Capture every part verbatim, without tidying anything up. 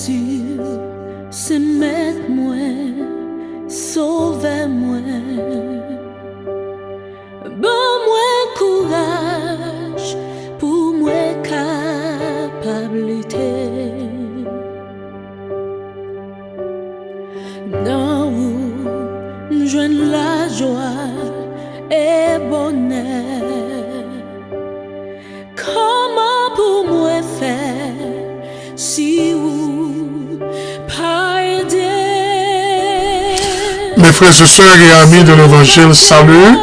Jezi, se Mèt mwen, Sovè mwen. Ban mwen kouraj pou mwen kapab lite. Nan ou, m jwenn lajwa e bonè. Kòman pou mwen fè si ou pa ede? Mes frères et sœurs et amis de l'Évangile, salut.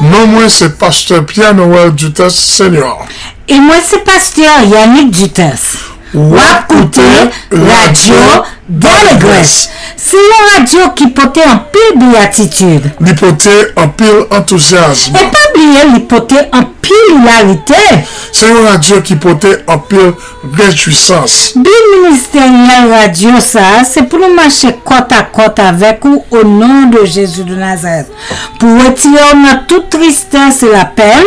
Non mwen se Pastè Pierre Noël Dutens Senior. E mwen se Pastè Yannick Dutens. W ap koute Radyo Dalegrès. Se yon radyo ki pote anpil beyatitid. Li pote anpil antouzyasm. E pa bliye, li pote anpil ilarite. Se yon radyo ki pote anpil rejwisans. Bi ministeryèl radyo sa a, se pou nou mache kòtakòt avèk ou, o non de Jezi de Nazarèt, pou retire w nan tout tristès e lapèn.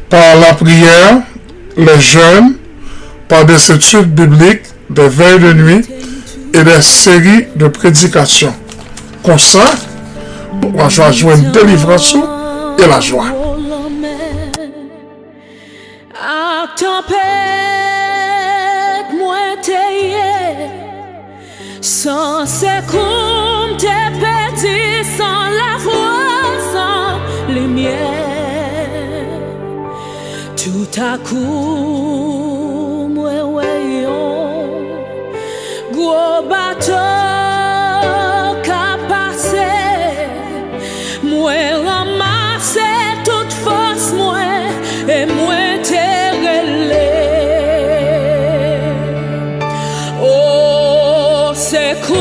Par la prière, les jeûnes, par des études bibliques, des veilles de nuit et des séries de prédications. Konsa, w a jwenn delivrans ou e lajwa. Ak tanpèt mwen te ye, san sekou m te pèdi, san lafwa, san limyè. Toutakou, mwen wè yon gwo bato k ap pase. Mwen ranmase tout fòs mwen e mwen te rele, o sekou,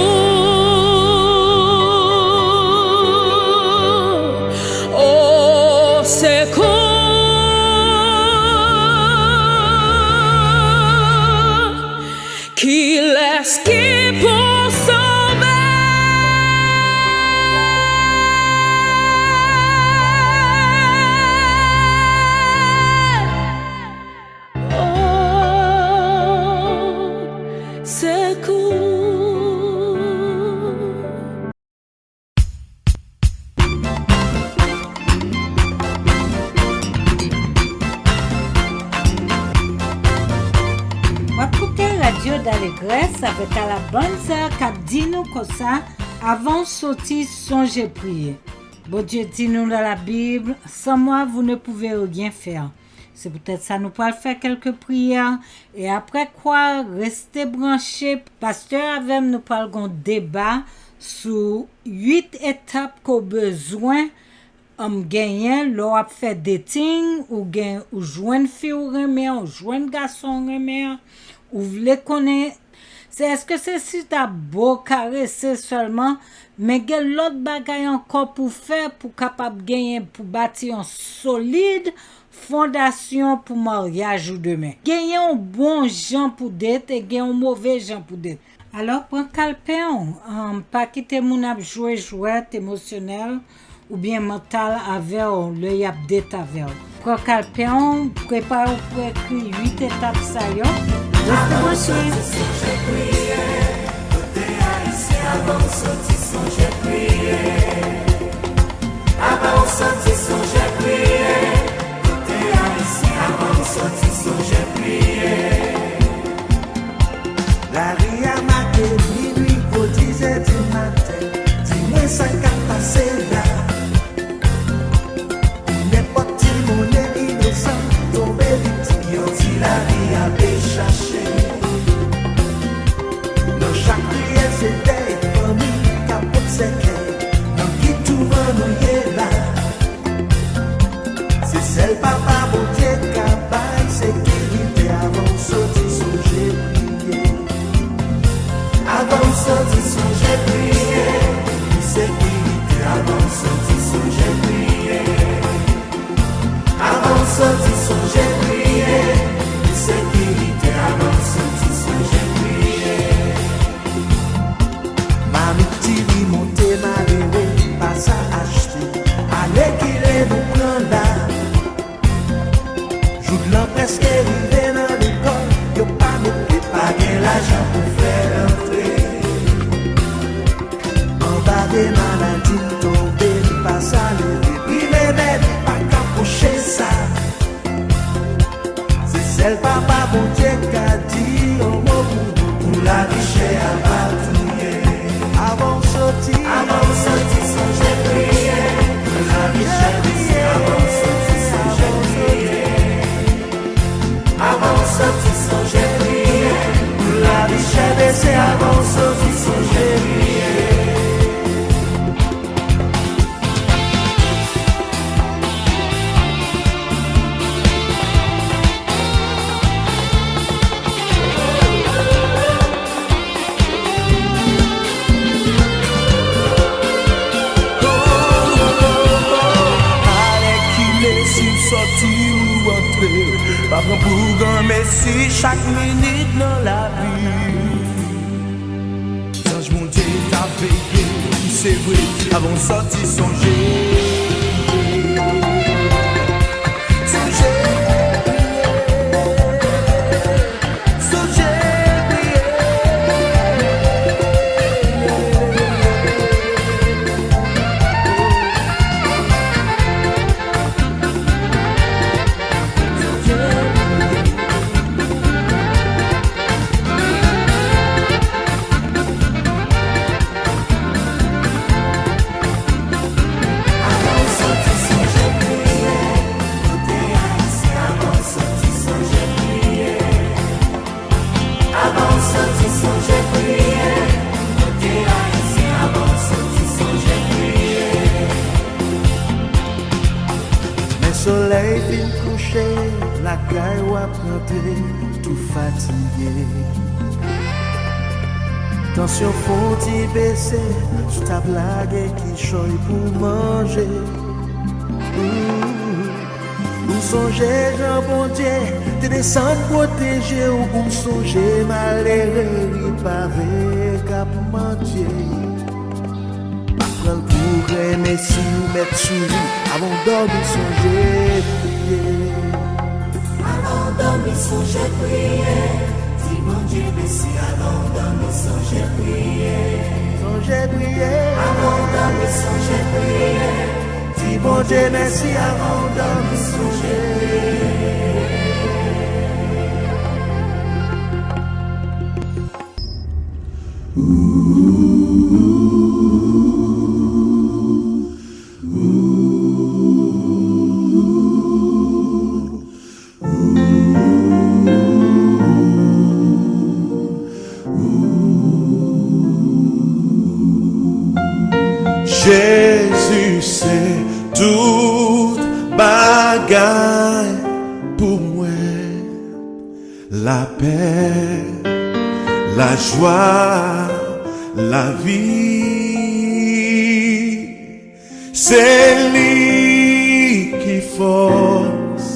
o sekou. Kilès ki pou sove? O sekou. W ap koute Radyo Dalegrès avèk Alabanza k ap di nou konsa, avan w soti, sonje priye. Bondye di nou nan Labib, sans moi, vous ne pouvez rien faire. Se poutèt sa nou pral fè kèlke priyè. E aprè kwa, reste branche. Pastè avè m, nou pral gon deba sou uit etap ke w bezwen, um, genyen lè w ap fè dating, ou gen, ou jwenn fi ou renmen, ou jwenn gason ou renmen, ou vle konnen se èske se chita bo karese sèlman, men gen lòt bagay ankò pou fè pou kapab genyen, pou bati yon solid fondasyon pou maryaj ou demen. Genyen yon bon jan pou date e gen yon move jan pou date. Alò, pran kalpen w, um, pa kite moun ap jwe jwèt emosyonèl oubyen mantal avè w lè y ap date avè w. Pran kalpen w, prepare w pou ekri uit etap sa yo. Rete branche. Avan w soti, sonje priye. Avan w soti, sonje priye. Koute Ayisyen, avan w soti, sonje priye. Lari a make minui, vo dizè di maten. Di mwen sa k ap pase la. Nenpòt timoun inosan tonbe viktim yon ti lavi ape chache. Nan chak priyè se dèy fanmi k ap obsèke. Nan ki tourman nou ye la? Se sèl Papa Bondye k ka bay sekirite avan w soti sonje priye. Avan w soti, sonje priye. Pou sekirite, avan w soti, sonje priye. Avan w soti, sonje priye. Pou sekirite, avan w soti, sonje priye. Mamit diri monte malere, pa sa achte. Alèkile nou pran la. Jouk lan prèske rive nan lekòl, yo pa met pye, pa gen lajan pou fè rantre. Sòti ou antre, pa pran pou granmesi chak minit nan lavi. Zanj Bondye k ap veye, wi se vre, avan w sòti sonje. Sonje priye. Sonje priye. Avan w sòti sonje priye. Koute ayisyen, avan w sòti sonje priye. Avan w sòti sonje priye. Koute ayisyen, avan w sòti sonje priye. Men solèy fin kouche, lakay w ap rantre tou fatige. Tansyon fon ti bese, sou tab lage kichòy pou manje. Ou sonje jan Bondye te desann pwoteje w, ou sonje malere ripave k ap mantye. Pa pran l pou grenmesi ou mèt sou li, avan w dòmi sonje priye. Avan w dòmi sonje priye. Di Bondye mèsi avan w dòmi sonje priye. Sonje priye. Avan w dòmi sonje priye. Di Bondye mèsi avan w dòmi sonje priye. Jezi se tout bagay pou mwen. Lapè, lajwa, lavi. Se li ki fòs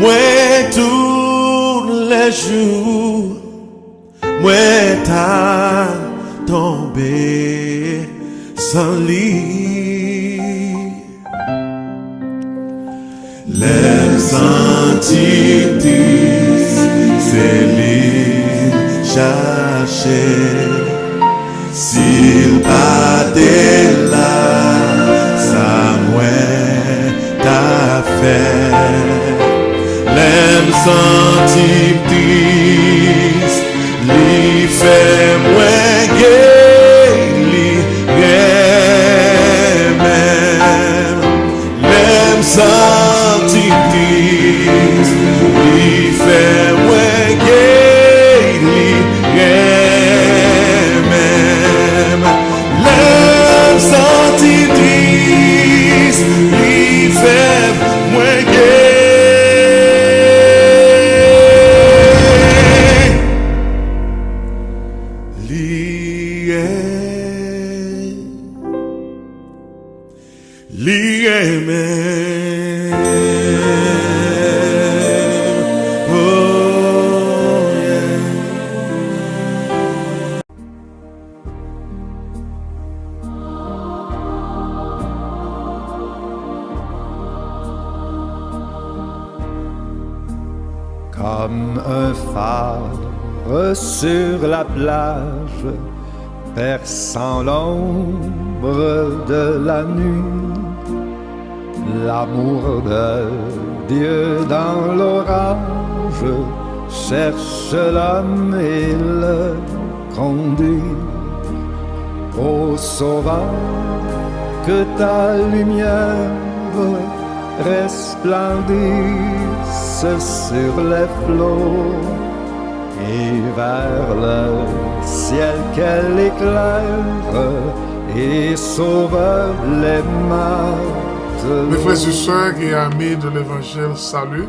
mwen toulejou. Mwen ta tonbe san li. Lè m santi m tris, se li m chache. Si l pa te la, sa mwen t ap fè? Lè m santi m tris, li fè mwen geri, li renmen m. Lè m santi m tris, li fè mwen geri, li renmen m. Lè m santi m tris, li fè mwen geri, li renmen m. Li renmen. Oh, yeah. Comme un phare sur la plage, perçant l'ombre de la nuit, l'amour de Dieu dans l'orage cherche l'homme et le conduit. Ô Sauveur, que ta lumière resplendisse sur les flots et vers le ciel qu'elle éclaire et sauve les martyrs. Mes frères et sœurs et amis de l'évangile, salut.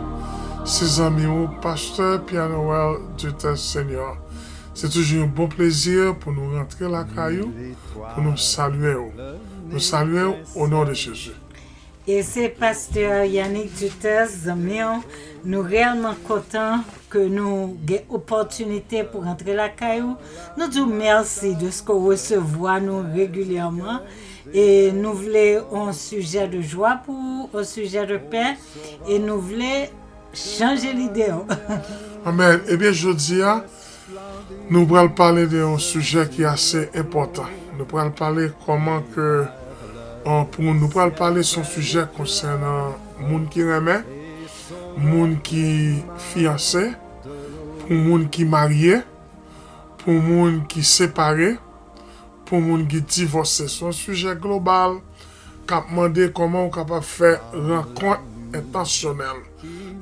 Se zanmi w, Pastè Pierre Noël Duterte Senior. Se toujou yon bon plezi pou nou rantre lakay ou, pou nou salye w. Nou salye w o non de Jezi. E se pastè Yanick Duterte, zanmi w. Nou reyèlman kontan ke nou gen opòtinite pou rantre lakay ou. Nou di w mèsi de ske w resevwa nou regilyèman. E nou vle yon sijè de jwa pou ou, yon sijè de pè. E nou vle chanje lide w. Amèn. Ebyen, jodi a, nou pral pale de yon sijè ki ase enpòtan. Nou pral pale kòman ke, an, pou nou pral pale se yon sijè konsènan moun ki renmen, moun ki fiyanse, pou moun ki marye, pou moun ki separe, pou moun ki divòse. Se yon sijè global k ap mande kòman ou kapab fè rankont entansyonèl.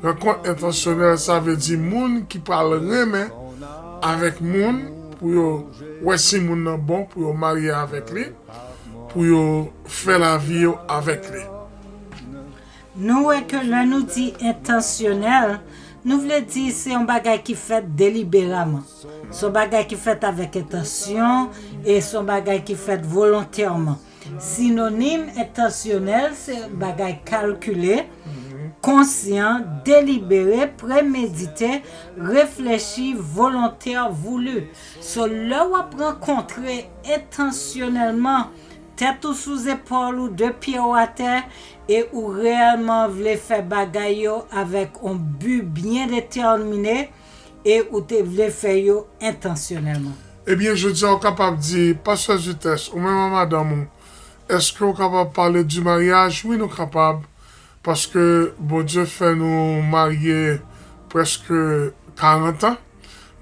Rankont entansyonèl, sa vle di moun ki pral renmen avèk moun pou yo wè si moun nan bon pou yo marye avèk li, pou yo fè lavi yo avèk li. Nou wè ke lè nou di entansyonèl, nou vle di se yon bagay ki fèt deliberaman. Se yon bagay ki fèt avèk entansyon e se yon bagay ki fèt volontèman. Sinonim entansyonèl se bagay kalkile, konsyan, delibere, premedite, reflechi, volontè, voulu. So, lè w ap rankontre entansyonèlman, tèt ou sou zepòl ou, de pye w atè, e ou reyèlman vle fè bagay yo avèk yon bi byen detèmine, e ou te vle fè yo entansyonèlman. Ebyen, jodi a, ou kapab di, Pastè Duterte, ou menm ak madanm ou, èske ou kapab pale di maryaj? Wi, nou kapab, paske Bondye fè nou marye prèske karant an.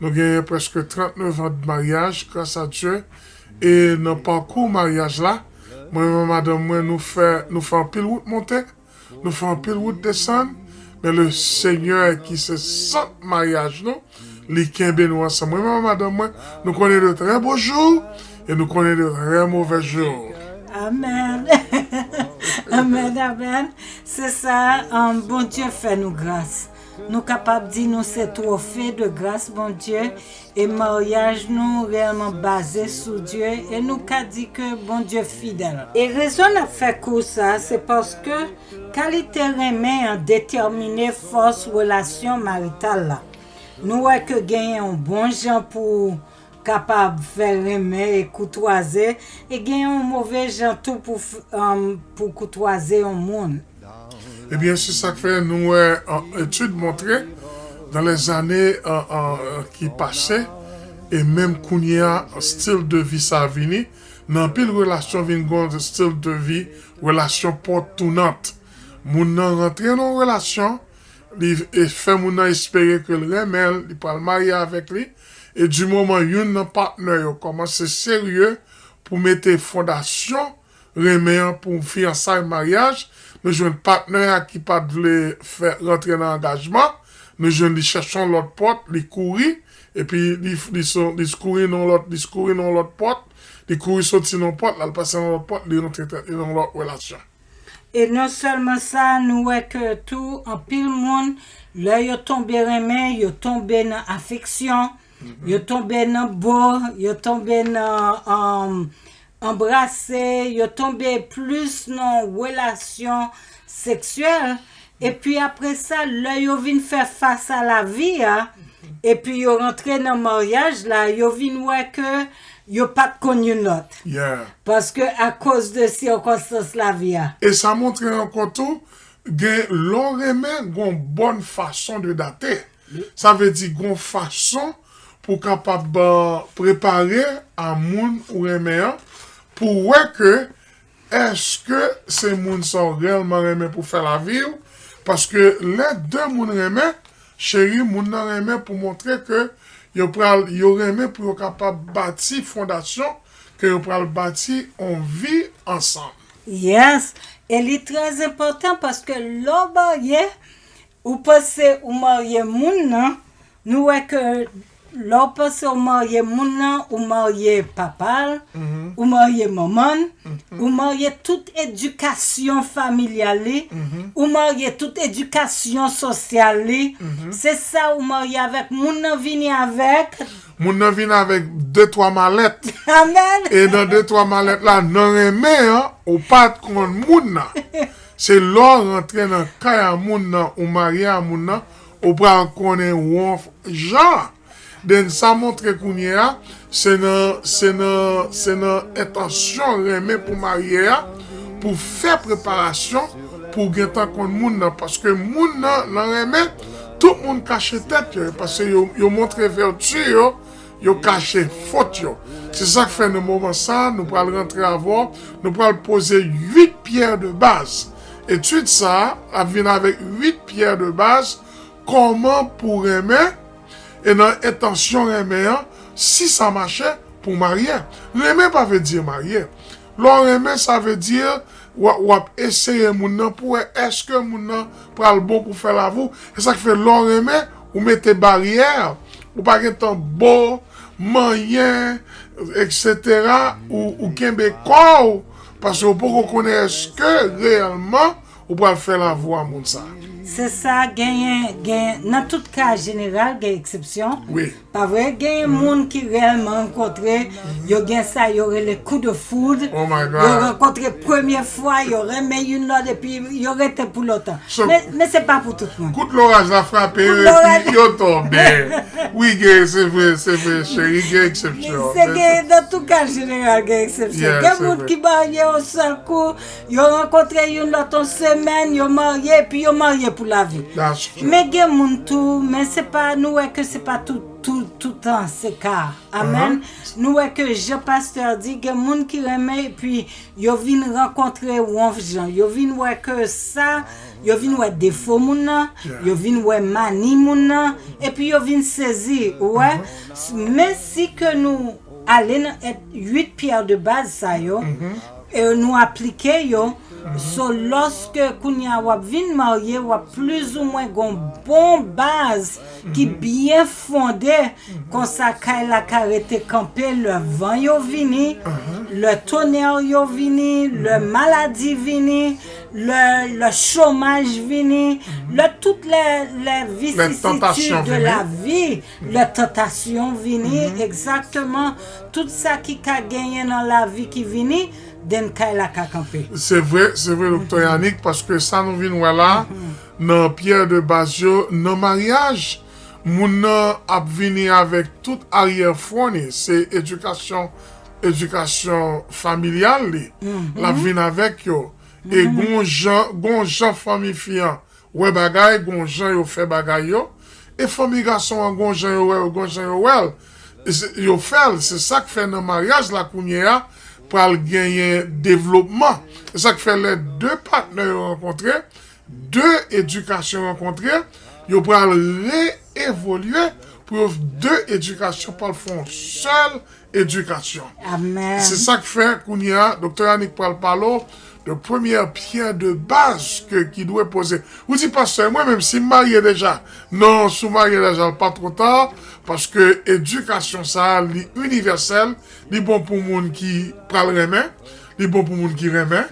Nou genyen prèske trannnev an de maryaj, gras a Dye. E nan pakou maryaj la, mwen menm ak madanm mwen, nou fè, nou fè anpil wout monte, nou fè anpil wout desann, men le Senyè ki se sant maryaj nou, li kenbe nou ansanm. Mwen menm ak madanm mwen, nou konnen de très beaux jours e nou konnen de très mauvais jours. Amèn. Amèn, amèn. Se sa, um, Bondye fè nou gras. Nou kapab di nou se twofe de gras Bondye, e maryaj nou reyèlman baze sou Dye, e nou ka di ke Bondye fidèl. E rezon n ap fè kou sa, se paske kalite renmen an detèmine fòs relasyon marital la. Nou wè ke genyen yon bon jan pou kapab fè renmen e koutwaze, e gen yon move jan tou pou, pou koutwaze yon moun. Ebyen, se sa k fè nou wè etid montre, dans les années ki pase, e menm kounye a, stil de vi sa vini, nan anpil relasyon vin gon stil de vi, relasyon pòt tounant. Moun nan rantre nan yon relasyon, li fè moun nan espere ke l renmen l, li pral marye avèk li, e di moman youn nan patnè yo kòmanse serye pou mete fondasyon renmen an pou fiyansay, maryaj, nou jwenn patnè a ki pa t vle fè rantre nan angajman, nou jwenn li chèche yon lòt pòt, li kouri, epi li, li, li kouri nan lòt, li kouri nan lòt pòt, li kouri soti nan pòt, l al pase nan lòt pòt, li rantre tèt li nan lòt relasyon. E non sèlman sa, nou wè ke tou anpil moun, lè yo tonbe renmen, yo tonbe nan afeksyon, yo tonbe nan bo, yo tonbe nan um, anbrase, yo tonbe plis nan relasyon seksyèl. Epi apre sa, lè yo vin fè fas a lavi a, epi yo rantre nan maryaj la, yo vin wè ke yo pa t konn youn lòt. Paske akoz de sikonstans lavi a. E sa montre ankò tou, gen lè w renmen, gon bòn fason de date. Sa vle di gon fason pou w kapab prepare a moun ou renmen an, pou w wè ke èske se moun sa w reyèlman renmen pou fè lavi w. Paske lè de moun renmen, cheri, moun nan renmen pou montre ke yo pral, yo renmen pou yo kapab bati fondasyon, ke yo pral bati yon vi ansanm. Yes, e li trè enpòtan paske lè w marye, ou panse ou marye moun nan, nou wè ke lè w panse ou marye moun nan, ou marye papa l, ou marye manman l, ou marye tout edikasyon familyal li, ou marye tout edikasyon sosyal li. Se sa ou marye avèk. Moun nan vini avèk. Moun nan vini avèk de twa malèt. Amèn. E nan de twa malèt la, nan renmen an, ou pa t konn moun nan. Se lè w rantre nan kay a moun nan, ou marye a moun nan, ou pral konnen wonf jan. Den sa montre kounye a, se nan, se nan, se nan entansyon renmen pou marye a, pou fè preparasyon, pou w gentan konn moun nan. Paske moun nan, nan renmen, tout moun kache tèt yo, paske yo, yo montre vèti yo, yo kache fot yo. Se sa k fè nan moman sa, nou pral rantre avè w, nou pral poze uit pyè de baz. Etid sa a ap vin avèk uit pyè de baz, kòman pou renmen, e nan entansyon renmen an, si sa mache, pou marye. Renmen pa vle di marye. Lè w renmen, sa vle di w, w ap eseye moun nan pou wè èske moun nan pral bon pou fè lavi w. E sa k fè lè w renmen, ou mete baryè, ou pa gentan bo, manyen, etsetera, ou, ou kenbe kò w, paske ou poko konnen èske reyèlman ou pral fè lavi w a moun sa. Se sa, genyen, gen, nan tout ka jeneral, gen eksepsyon. Wi. Pa vre, genyen moun ki reyèlman rankontre, yo gen sa yo rele coup de foudre. Oh my God. Yo rankontre premye fwa, yo renmen youn lòt epi yo rete pou lontan. So, men, men se pa pou tout moun. Kout loraj la frape yo epi yo tonbe. Wi, gen, se vre, se vre, cheri, gen eksepsyon. Se gen, nan tout ka jeneral, gen eksepsyon. Gen moun ki marye yon sèl kou, yo rankontre youn lòt yon semèn, yo marye, epi yo marye pou lavi. Men gen moun tou, men se pa, nou wè ke se pa tout, tout, tout tan se ka. Amen. Nou wè ke jan pastè di, gen moun ki renmen, epi yo vin rankontre wonf jan. Yo vin wè ke sa, yo vin wè defo moun nan, yo vin wè mani moun nan, epi yo vin sezi, ou wè. Men si ke nou ale nan et uit pyè de baz sa yo, e nou aplike yo. So, lòske kounye a w ap vin marye, w ap plizoumwen gon bon baz ki byen fonde, konsa kay la ka rete kanpe lè van yo vini, lè tonè yo vini, lè maladi vini, lè, lè chomaj vini, lè tout lè, lè visisitid de lavi, lè tantasyon vini, egzakteman, tout sa ki ka genyen nan lavi ki vini, den kay la ka kanpe. Se vre, se vre, Doktè Yanick, paske sa nou vin wè la, nan pyè de baz yo, nan maryaj, moun nan ap vini avèk tout aryè fon li, se edikasyon, edikasyon familyal li, l ap vin avèk yo. E gon jan, gon jan fanmi fi an wè bagay, gon jan yo fè bagay yo. E fanmi gason an gon jan yo wè, gon jan yo wè l. Yo fè l. Se sa k fè nan maryaj la kounye a pral genyen devlopman. Se sa k fè lè de patnè yo rankontre, de edikasyon rankontre, yo pral re-evolye pou yo de edikasyon pral fè yon sèl edikasyon. Amen. Se sa k fè kounye a, Doktè Yanick pral pale w de premyè pyè de baz ke ki dwe poze. Ou di, pastè, mwen menm si m marye deja? Non, si w marye deja, l pa twò ta, paske edikasyon sa a, li inivèsèl, li bon pou moun ki pral renmen, li bon pou moun ki renmen,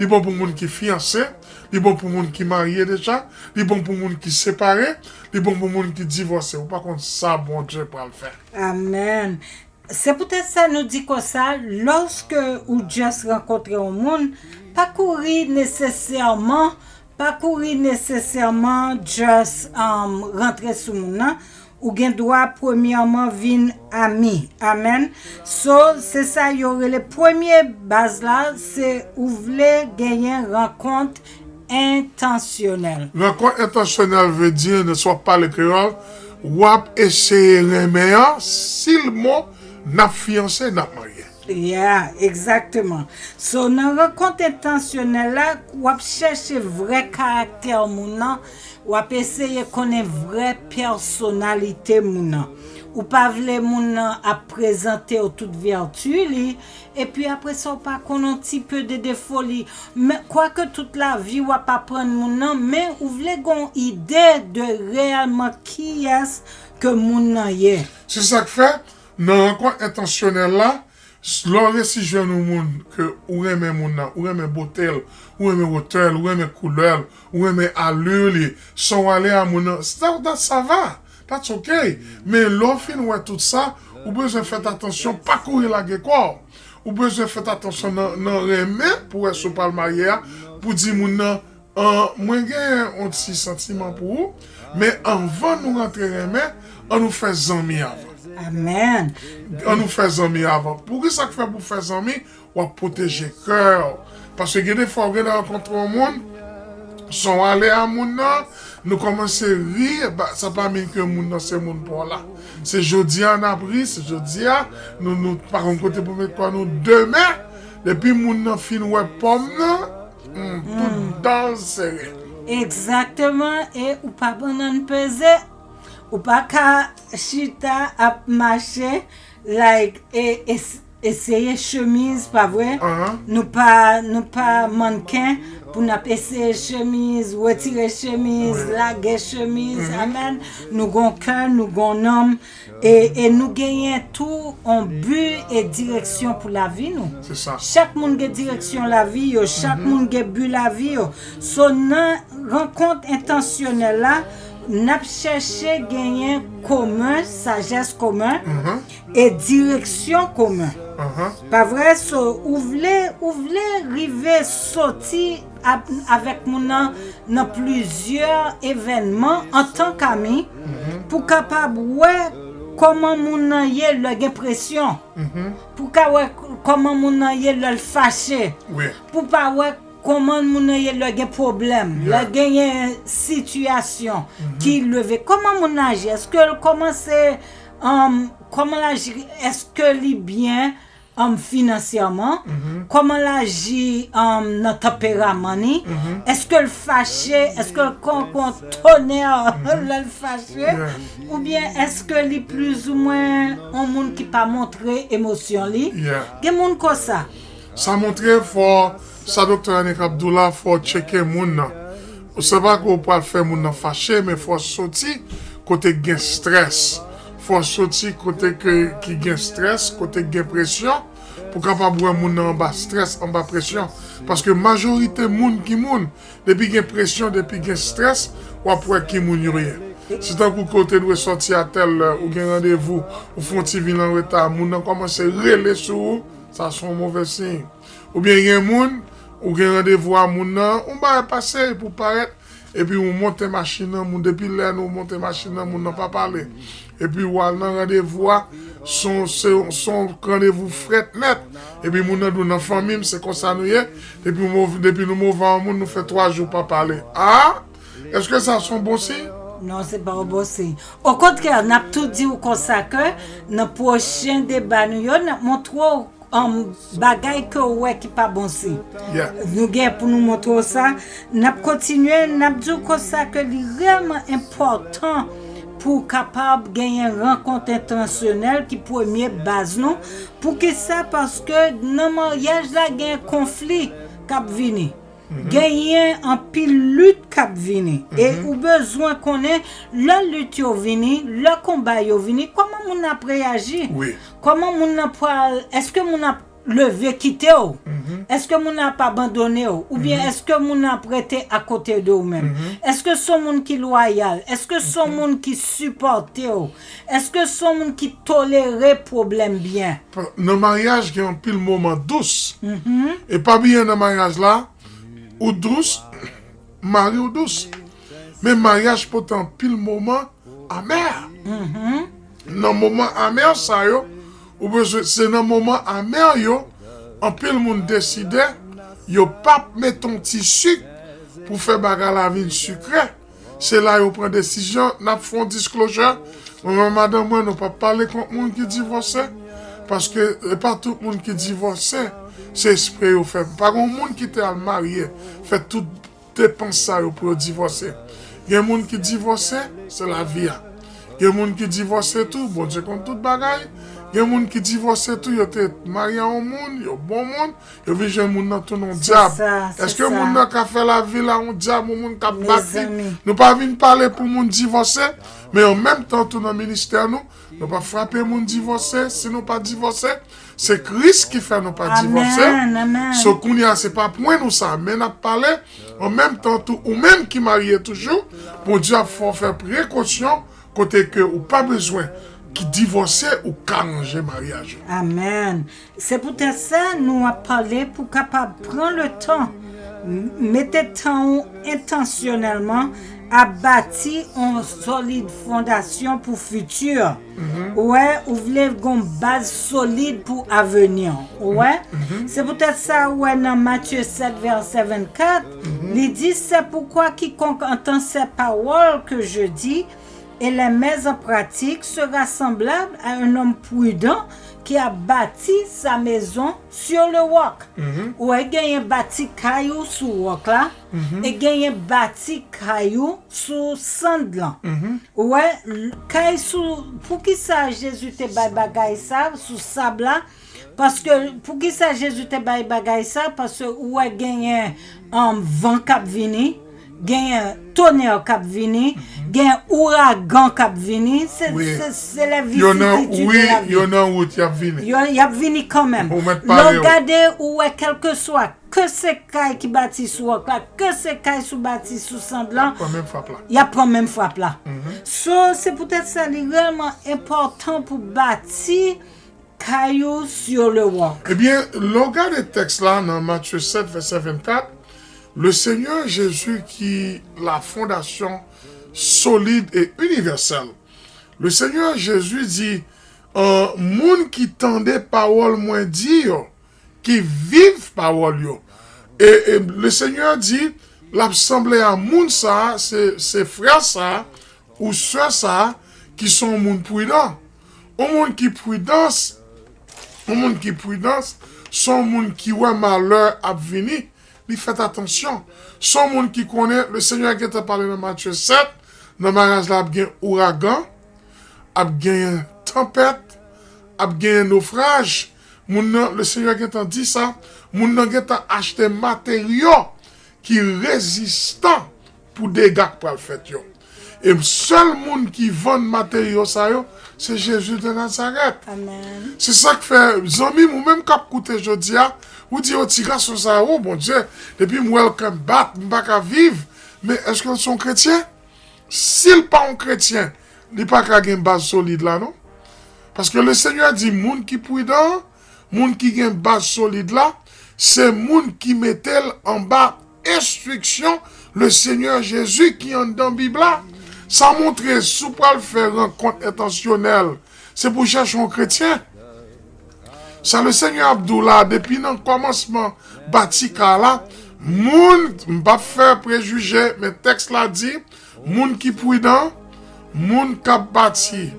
li bon pou moun ki fiyanse, li bon pou moun ki marye deja, li bon pou moun ki separe, li bon pou moun ki divòse. Ou pa konn sa Bondye pral fè. Amen. Se poutèt sa nou di konsa, lòske ou just rankontre yon moun, pa kouri nesesèman, pa kouri nesesèman just um, rantre sou moun nan. Ou gen dwa premyèman vin ami. Amen. So, se sa yo rele premye baz la, se ou vle genyen rankont entansyonèl. Rankont entansyonèl vle di, si w ap pale kreyòl, w ap eseye renmen an, si l bon, n ap fiyanse, n ap marye. Yeah, egzakteman. So, nan rankont entansyonèl la, w ap chèche vrè karaktè moun nan, w ap eseye konnen vrè pèsonalite moun nan. Ou pa vle moun nan ap prezante w tout vèti li, epi apre sa w pa konn yon ti pe de defo li. Men, kwake tout lavi w ap aprann moun nan, men ou vle gen yon ide de reyèlman kiyès ke moun nan ye. Se sa k fè, nan rankont entansyonèl la, lè w resi jwenn yon moun ke ou renmen moun nan, ou renmen bote l, ou renmen wotè l, ou renmen koulè l, ou renmen ali li, jan w ale a moun nan, sa, sa va. That's ok. Men lè w fin wè tout sa, ou bezwen fè atansyon, pa kouri lage kò w. Ou bezwen fè atansyon nan, nan renmen pou wè si w pral marye a, pou di moun nan, An, mwen genyen yon ti santiman pou ou, men anvan nou rantre renmen, an nou fè zanmi avan. Amèn. An nou fè zanmi avan. Poukisa k fè pou fè zanmi, w ap pwoteje kè w. Paske gen de fwa ou gen rankontre yon moun, san w ale a moun nan, nou kòmanse ri, ba, sa pa min ke moun nan se moun pa w la. Se jodi a n ap ri, se jodi a, nou, nou pa konn kote pou met kò nou. Demen, depi moun nan fin wè pòm nan, hmm, tout dan l sere. Egzakteman, e ou pa bannann peze, ou pa ka chita ap mache, like, e, e, eseye chemiz, pa vre? Ahan. Nou pa, nou pa mannken pou n ap eseye chemiz, retire chemiz, lage chemiz, amèn. Nou gon kè, nou gon nanm, e, e nou genyen tou on bi e direksyon pou lavi nou. Se sa. Chak moun gen direksyon lavi yo, chak moun gen bi lavi yo. So nan rankont entansyonèl la, n ap chèche genyen komen, sajès komen, e direksyon komen. Ahan. Pa vre? So, ou vle, ou vle rive soti ap, avèk moun nan nan plizyè evènman antank ami, pou kapab wè kòman moun nan ye lè gen presyon, pou ka wè kòman moun nan ye lè l fache, Wi. Pou pa wè kòman moun nan ye lè gen pwoblèm, lè genyen sitiyasyon ki leve. Kòman moun nan aji? Èske l kòmanse, um, kòman l aji? Èske li byen, um, finansyèman? Kòman l aji, um, nan tanperaman ni? Èske l fache? Èske l kon, kon tonè lè l fache? Oubyen èske li plizoumwen yon moun ki pa montre emosyon li? Yeah. Gen moun konsa. Sa montre fò, sa Doktè Annick ap di w la, fò w tcheke moun nan. Ou se pa ke w pral fè moun nan fache, men fò w soti kote k gen strès. Fò w soti kote ke, ki gen strès, kote k gen presyon, pou kapab wè moun nan anba strès, anba presyon. Paske majorite moun ki moun, depi gen presyon, depi gen strès, w ap wè ki moun yo ye. Se tankou ke w te dwe sòti a tèl lè, ou gen randevou, ou fè yon ti vin an reta, moun nan kòmanse rele sou ou, sa se yon move siy. Oubyen gen moun, ou gen randevou a moun nan, yon bagay pase, epi w parèt, epi w monte machin nan, moun, depi lè nou monte machin nan, moun nan pa pale. Epi w al nan randevou a, se yon, se yon, se yon randevou frèt nèt. Epi moun nan di w nan fanmi m, se konsa nou ye. Depi w mov-, depi nou move a yon moun, nou fè twa jou pa pale. A! Èske sa se yon bon siy? Non, se pa yon bon siy. Okontrè, n ap tou di w konsa ke nan pwochen deba nou yo, n ap montre w, um, bagay ke w wè ki pa bon siy. Yeah. Nou gen pou nou montre w sa. N ap kontinye, n ap di w konsa ke li reyèlman enpòtan pou w kapab genyen rankont entansyonèl ki premye baz nou. Poukisa? Paske nan maryaj la gen konfli k ap vini. Genyen anpil lit k ap vini. E ou bezwen konnen lè lit yo vini, lè konba yo vini, kòman moun nan ap reyaji? Wi. Kòman moun nan pral, èske moun nan ap leve kite w? Èske moun nan ap abandone w? Oubyen èske moun nan ap rete akote de w menm? Èske se yon moun ki lwayal? Èske se yon moun ki sipòte w? Èske se yon moun ki tolere pwoblèm byen? Nan maryaj, gen anpil moman dous. E pa bliye nan maryaj la, ou dous, mari w dous. Men maryaj pote anpil moman amè. Nan moman amè sa yo, ou bezwen, se nan moman amè yo, anpil moun deside yo p ap mete yon ti sik pou fè bagay la vin sikre. Se la yo pran desizyon, n ap fè yon disclosure. Mwen menm madanm mwen, nou p ap pale kont moun ki divòse. Paske e pa tout moun ki divòse, se espre yo fè. Pa gen moun ki te al marye, fè tout depans sa yo pou yo divòse. Gen moun ki divòse, se lavi a. Gen moun ki divòse tou, Bondye konn tout bagay. Gen moun ki divòse tou, yo te marye a yon moun, yo bon moun, yo vin jwenn moun nan tounen yon dyab. Sa, se Èske sa. Moun nan ka fè lavi la yon dyab, yon moun k ap bat li? Mezanmi. Nou pa vin pale pou moun divòse, men an menm tan tou nan ministè nou, nou pa frape moun divòse. Si nou pa divòse, se Kris ki fè nou pa divòse. Amèn, amèn. So kounye a se pa pwen nou sa, men n ap pale. An menm tan tou, ou menm ki marye toujou, Bondye ap fè w fè prekosyon kote ke ou pa bezwen ki divòse, ou ka ranje maryaj ou. Amèn. Se poutèt sa nou ap pale pou kapab pran le tan M- Mete tan ou entansyonèlman ap bati yon solid fondasyon pou fiti. Ou wè, ou vle gon baz solid pou avni. Ou wè? Se poutèt sa ou wè nan Matye sèt vèsè vennkat, li di, c'est pourquoi quiconque entend ces paroles que je dis et les met en pratique sera semblable à un homme prudent qui a bâti sa maison sur le roc. Ou wè, genyen bati kay ou sou wòk la, e genyen bati kay ou sou sand lan. Ou wè, l- kay sou, poukisa Jezi te bay bagay sa sou sab la? Paske, poukisa Jezi te bay bagay sa? Paske ou wè genyen um, van k ap vini, genyen tonè k ap vini, genyen ouragan k ap vini. Se, Wi. se, se lè Yo nan, vizit wi, de la vi. yo nan wout, y ap vini. Yo, y ap vini kanmenm. Ou mèt Lè pare w w. gade, ou wè kèlkeswa ke se kay ki bati sou wòk la, ke se kay sou bati sou sand lan, Pran menm frap la. y ap pran menm frap la. So, se poutèt sa li rèlman enpòtan pou bati kay ou sur le roc. Ebyen, lè w gade tèks la nan Matye sèt, vèsè vennkat, le Seigneur Jésus qui la fondation solide et universelle. Le Seigneur Jésus di, euh, moun ki tande pawòl mwen di yo, ki viv pawòl yo. E, e le Seigneur di, l ap sanble a moun sa, se, se frè sa, ou sè sa, ki se yon moun pridan. Yon moun ki pridans, yon moun ki pridans, se yon moun ki wè malè ap vini, li fèt atansyon. Se yon moun ki konnen, le Seigneur gentan pale nan Matye sèt, nan maryaj la ap gen ouragan, ap genyen tanpèt, ap genyen nofraj. Moun nan, le Seigneur gentan di sa, moun nan gentan achte materyo ki rezistan pou dega k pral fèt yo. E sèl moun ki vann materyo sa yo, se Jezi de Nazarèt. Amen. Se sa k fè, zanmi m, ou menm k ap koute jodi a, ou di, "O, ti gason sa, o Bondye, depi m wè l kè m bat, m pa ka viv." Men èske l se yon kretyen? Si l pa yon kretyen, li pa ka gen baz solid la, non. Paske le Seigneur di, moun ki pridan, moun ki gen baz solid la, se moun ki mete l anba enstriksyon le Seigneur Jésus ki anndan Bib la. Sa montre, si w pral fè rankont entansyonèl, se pou chèche yon kretyen. Sa le Seigneur ap di w la, depi nan kòmansman bati kay la, moun, m p ap fè prejije, men tèks la di, moun ki pridan, moun k ap bati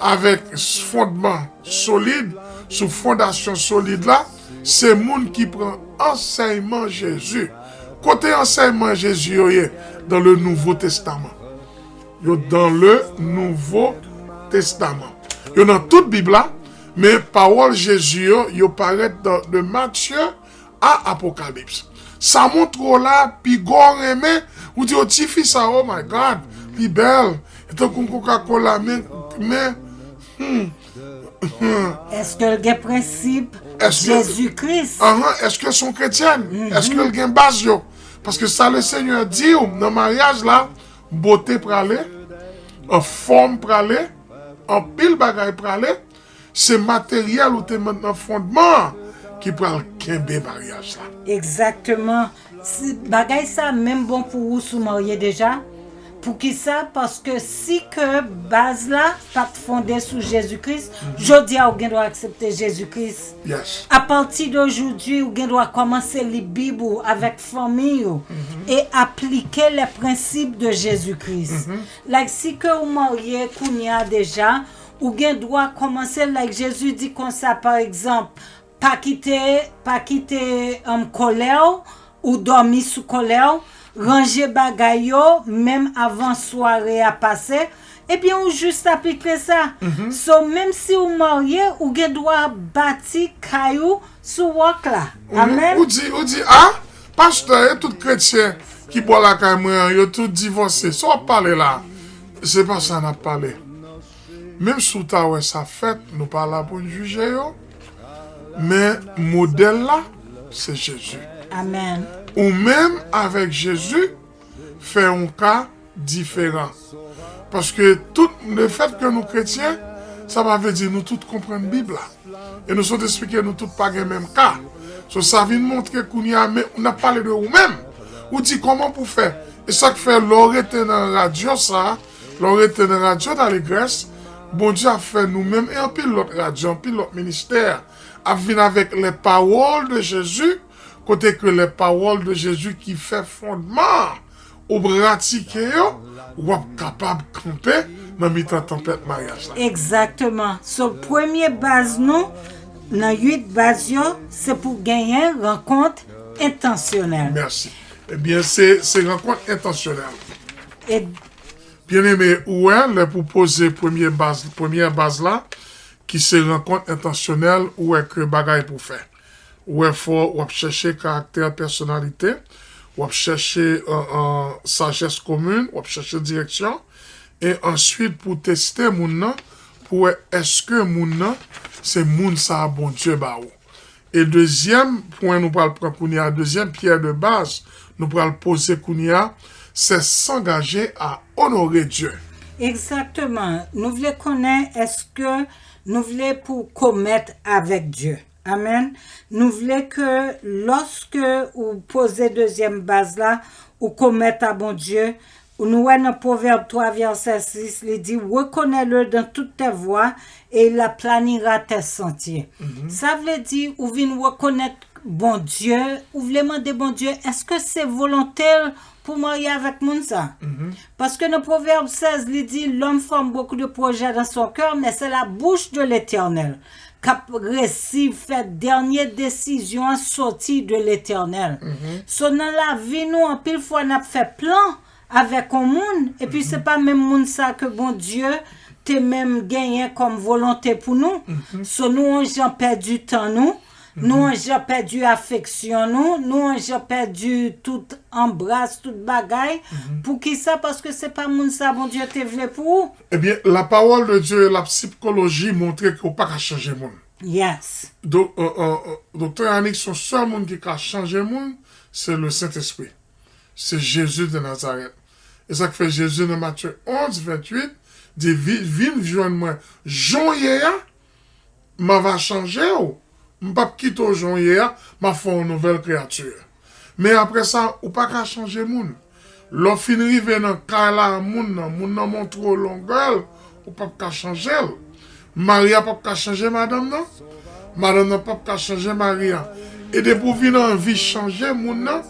avèk fondman solid, sou fondasyon solid la, se moun ki pran ansèyman Jezi. Kote ansèyman Jezi yo ye? Dan le Nouvo Testaman. Yo dan le Nouvo Testaman. Yo nan tout Bib la, men pawòl Jezi yo, yo parèt dan, de Matye a Apokalips. Sa montre w la, piga w renmen, ou di, "O, tifi sa, oh my God, li bèl." E tankou yon Coca-Cola, men, men, hmm, hmm. Èske l gen prensip Èske Jezi Kris? Ahan, èske se yon kretyèn? Èske l gen baz yo? Paske sa le Seigneur di w nan maryaj la, bote prale, an fòm prale, anpil bagay prale, se materyèl ou te met nan fondman an ki pral kenbe maryaj la. Egzakteman. Si bagay sa menm bon pou ou si w marye deja. Poukisa? Paske si ke baz la pa t fonde sou Jezi Kris, jodi a ou gen dwa aksepte Jezi Kris. Yes. Apati de jodi, ou gen dwa kòmanse li Bib ou avèk fanmi ou e aplike les principes de Jésus-Christ. Like, si ke ou marye kounye a deja, ou gen dwa kòmanse, like Jezi di konsa, pa egzanp, pa kite, pa kite, um, kòlè w, ou dòmi sou kòlè w, ranje bagay yo, menm avan sware a pase, ebyen, ou jis aplike sa. So, menm si ou marye, ou gen dwa bati kay ou sou wòk la. Amen. Ou di, ou di, ah, pastè, e tout kretyen ki bò lakay mwen an, yo tout divòse. Sa w ap pale la? Se pa sa n ap pale. Menm si w ta wè sa fèt, nou pa la pou n jije yo. Men modèl la, se Jezi. Amen. Ou menm avèk Jezi, fè yon ka diferan. Paske tout, lefèt ke nou kretyen, sa pa vle di nou tout konprann Bib la. E nou sot esplike nou tout pa gen menm ka. So, sa vin montre kounye a, men n ap pale de ou menm. Ou di kòman pou fè. E sa k fè lè w rete nan radyo sa, lè w rete nan radyo Daligrès, Bondye ap fè nou menm e anpil lòt radyo, anpil lòt ministè ap vin avèk les paroles de Jésus, kote ke les paroles de Jésus ki fè fondman ou pratike yo, w ap kapab kanpe nan mitan tanpèt maryaj la. Egzakteman. So, premye baz nou, nan uit baz yo, se pou genyen rankont entansyonèl. Mèsi. Ebyen, se, se rankont entansyonèl. E Byeneme, ou wè, lè pou poze premye baz, premyè baz la, ki se rankont entansyonèl, ou wè ke bagay pou fè. Ou wè fò, w ap chèche karaktè, pèsonalite, w ap chèche, euh, euh, sajès komin, w ap chèche direksyon, e answit pou teste moun nan, pou wè èske moun nan se moun sa a Bondye ba ou. E dezyèm pwen nou pral pran kounye a, dezyèm pyè de baz nou pral poze kounye a, se s'engager à honorer Dieu. Egzakteman. Nou vle konnen èske nou vle pou komèt avèk Dye. Amèn. Nou vle ke lòske ou poze dezyèm baz la, ou komèt a Bondye, nou wè nan Pwovèb twa vèsè sis, li di, reconnais-le dans toutes tes voies et il aplanira tes sentiers. Sa vle di, ou vin rekonèt Bondye, ou vle mande Bondye, èske se volonte l pou marye avèk moun sa? Paske nan Pwovèb sèz, li di, l'homme forme beaucoup de projets dans son cœur, mais c'est la bouche de l'Éternel k ap resi fè dènye desizyon an soti de Letènèl. So, nan lavi nou, anpil fwa n ap fè plan avèk yon moun, epi se pa menm moun sa ke Bondye te menm genyen kòm volonte pou nou. So, nou yon jan pèdi tan nou, nou yon jan pèdi afeksyon nou, nou yon jan pèdi tout anbras, tout bagay. Poukisa? Paske se pa moun sa Bondye te vle pou ou. Ebyen, la parole de Dieu e la psychologie montre ke w pa ka chanje moun. Yes. Do, euh, euh, euh, Doktè Yannick, se yon sèl moun ki ka chanje moun, se le Sentespri. Se Jezi de Nazarèt. E sa k fè Jezi nan Matye onz, venntuit, di, "Vi-, vin jwenn mwen jan w ye a, m a va chanje w. M p ap kite w jan w ye a, m a fè w yon nouvèl kreyati." Men apre sa, ou pa ka chanje moun. Lè w fin rive nan kay la, moun nan, moun nan montre w longè l, ou p ap ka chanje l. Mari a p ap ka chanje madanm nan. Madanm nan p ap ka chanje mari a. E depi w vin anvi chanje moun nan,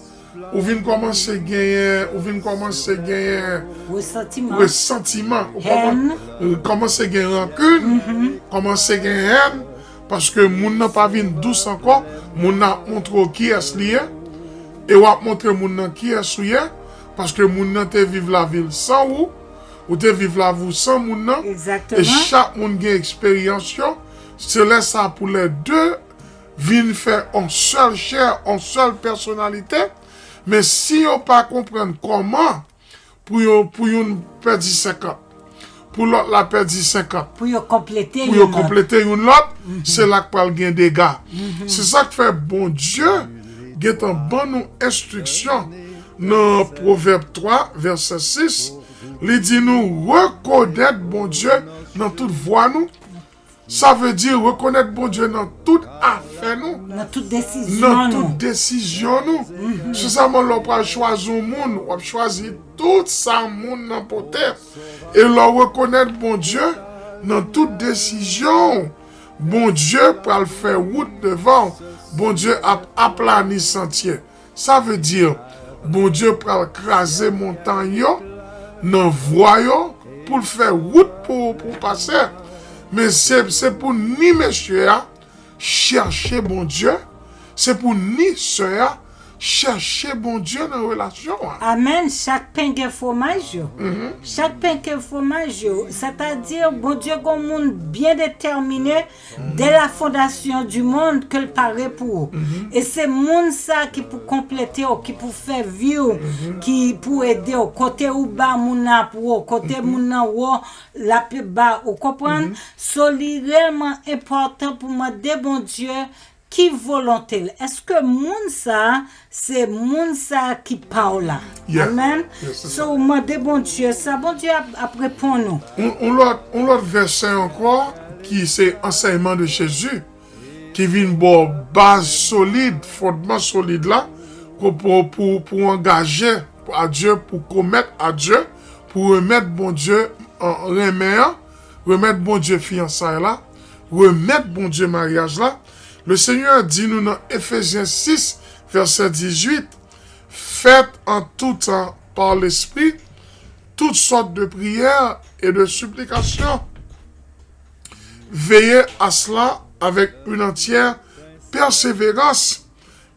ou vin kòmanse genyen, ou vin kòmanse genyen resantiman. Resantiman. Ou kòman-, hèn. Ou kòmanse gen rankin, kòmanse gen hèn, paske moun nan pa vin dous ankò, moun nan ap montre w kiyès li ye, e w ap montre moun nan kiyès ou ye, paske moun nan te viv lavi l san ou, ou te viv lavi w san moun nan, e egzakteman, chak moun gen eksperyans yo, se lè sa pou lè de vin fè on sèl chè, on sèl pèsonalite, men si yo pa konprann kòman pou yo, pou youn pèdi senkant, pou lòt la pèdi senkant, pou yo konplete pou yo youn lòt, konplete youn lòt, se la k pral gen dega. Se sa k fè Bondye gentan ban nou enstriksyon nan Pwovèb twa, vèsè sis. Li di nou rekonèt Bondye nan tout vwa nou. Sa vle di rekonèt Bondye nan tout afè nou. Nan tout desizyon nou. Nan tout desizyon nou. Se sèlman lè w pral chwazi yon moun, w ap chwazi tout sa moun nan pote. E lè w rekonèt Bondye nan tout desizyon w, Bondye pral fè wout devan w. Bondye ap aplani santye. Sa vle di, Bondye pral kraze montany yo nan vwa yo pou l fè wout pou, pou w pase. Men se, se pou ni mesye a chèche Bondye, se pou ni sè a chèche Bondye nan relasyon an. Amèn. Chak pen gen fwomaj yo. Chak pen gen fwomaj yo. Sètadi, Bondye gon moun byen detèmine dès la fondation du monde ke l pare pou ou. E se moun sa ki pou konplete w, ki pou fè vi w, ki pou ede w. Kote ou ba moun nan ap wo, kote moun nan wo, l ap ba ou. Konprann? So, li reyèlman enpòtan pou mande Bondye ki volonte l. Èske moun sa a se moun sa a ki pa w la? Yeah. Amèn. Yeah, se sa. So, ou mande Bondye sa, Bondye ap, ap reponn ou. On, on lòt, on lòt vèsè ankò ki se ansèyman de Jezi ki vin ba w baz solid, fondman solid la, pou, pou, pou, pou angaje a Dye, pou komèt a Dye, pou remèt Bondye, euh, renmen an, remèt Bondye fiyansay la, remèt Bondye maryaj la. Le Seigneur di nou nan Efezyen sis, vèsè dizuit, faites en tout temps par l'Esprit toutes sortes de prières et de supplications. Veillez à cela avec une entière persévérance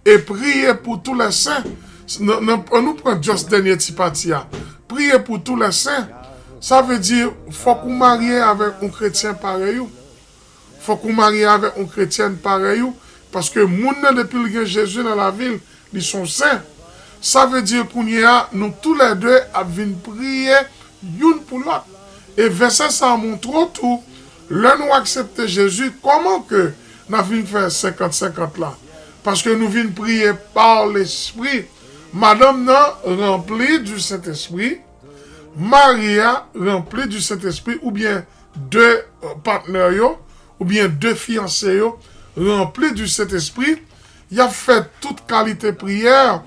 et priez pour tous les saints. Nan, nan, an nou pran just dènye ti pati a. Priez pour tous les saints. Sa vle di, fòk ou marye avèk yon kretyen parèy ou. Fòk ou marye avèk yon kretyèn parèy ou. Paske moun nan, depi l gen Jezi nan lavi l, li s on sen. Sa vle di kounye a, nou toulède ap vin priye youn pou lòt. E vèsè sa a montre w tou, lè nou aksepte Jezi, kòman ke n ap vin fè senkant senkant la? Paske nou vin priye pa Lespri. Madanm nan ranpli di Sentespri, mari a ranpli di Sentespri, oubyen de, euh, patnè yo, oubyen de fiyanse yo ranpli di Sentespri, y ap fè tout kalite priyè.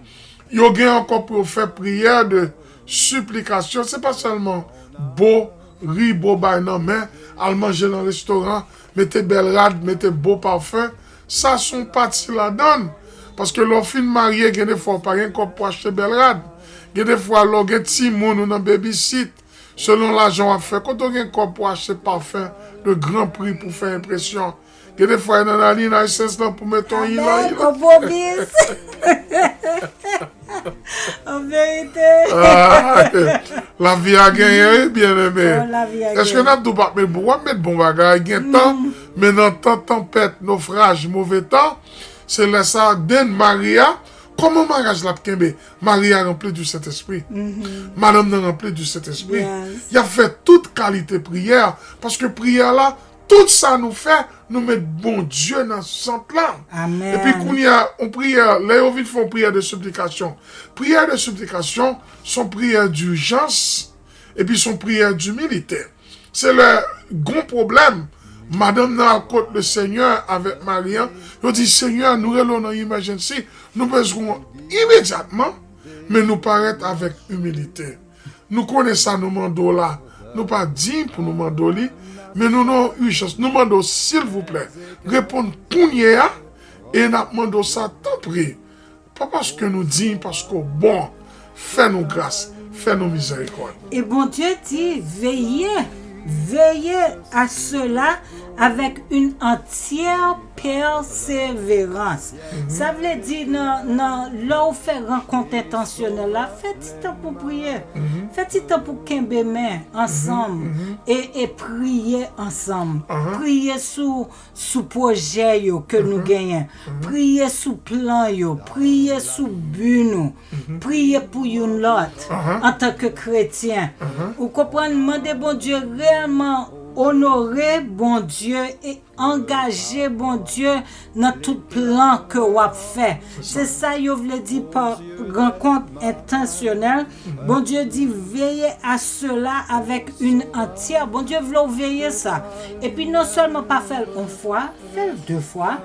Yo gen ankò pou yo fè priyè de siplikasyon. Se pa sèlman bo, ri, bo bay nan men, al manje nan restoran, mete bèl rad, mete bo pafen. Sa s on pati ladan l. Paske lè w fin marye, gen de fwa w pa gen kòb pou achte bèl rad. Gen de fwa lè w gen timoun ou nan babysit, selon lajan w ap fè, kote w gen kòb pou achte pafen de gran pri pou fè enpresyon? Gen de fwa e nan Nine Cents lan pou mete yon ilan, ilan. Konpwomis. An verite. Ah, lavi a genyen, wi, byeneme. Oh, lavi a genyen. Èske n ap di w p ap met bon? W ap met bon bagay, gen tan, men nan tan tanpèt, nofraj, move tan, se lè sa, den mari a, kòman maryaj la ap kenbe? Mari a ranpli di Sentespri. Madanm nan ranpli di Sentespri. Yes. Y ap fè tout kalite priyè, paske priyè la, tout sa nou fè, nou met Bondye nan sant la. Amèn. Epi kounye a, yon priyè, lè yo vin fè yon priyè de siplikasyon. Priyè de siplikasyon, s on priyè dijans, epi s on priyè dimilite. Se lè gon pwoblèm, madanm nan al kot le Senyè avèk mari an, yo di, Senyè, nou rele w nan emergency, nou bezwen w imedyatman, men nou parèt avèk imilite. Nou konnen sa nou mande w la, nou pa diy pou nou mande w li, men nou nan yon ijans, nou mande w silvouplè, reponn kounye a, e n ap mande w sa, tanpri. Pa paske nou diy, paske w bon. Fè nou gras, fè nou mizerikòd. Et Bondye di, veillez, veillez à cela avec une entière persévérance. Sa vle di nan, nan lè w fè rankont entansyonèl la, fè ti tan pou priye. Fè ti tan pou kenbe men ansanm e, e priye ansanm. Priye sou sou pwojè yo ke nou genyen. Priye sou plan yo. Priye sou bi nou. Priye pou youn lòt antanke kretyen. Ou konprann? Mande Bondye reyèlman onore Bondye e angaje Bondye nan tout plan ke w ap fè. Se sa yo vle di pa rankont entansyonèl. Bondye di, veillez à cela avec une entière. Bondye vle w veye sa. Epi non sèlman pa fè l yon fwa, fè l de fwa,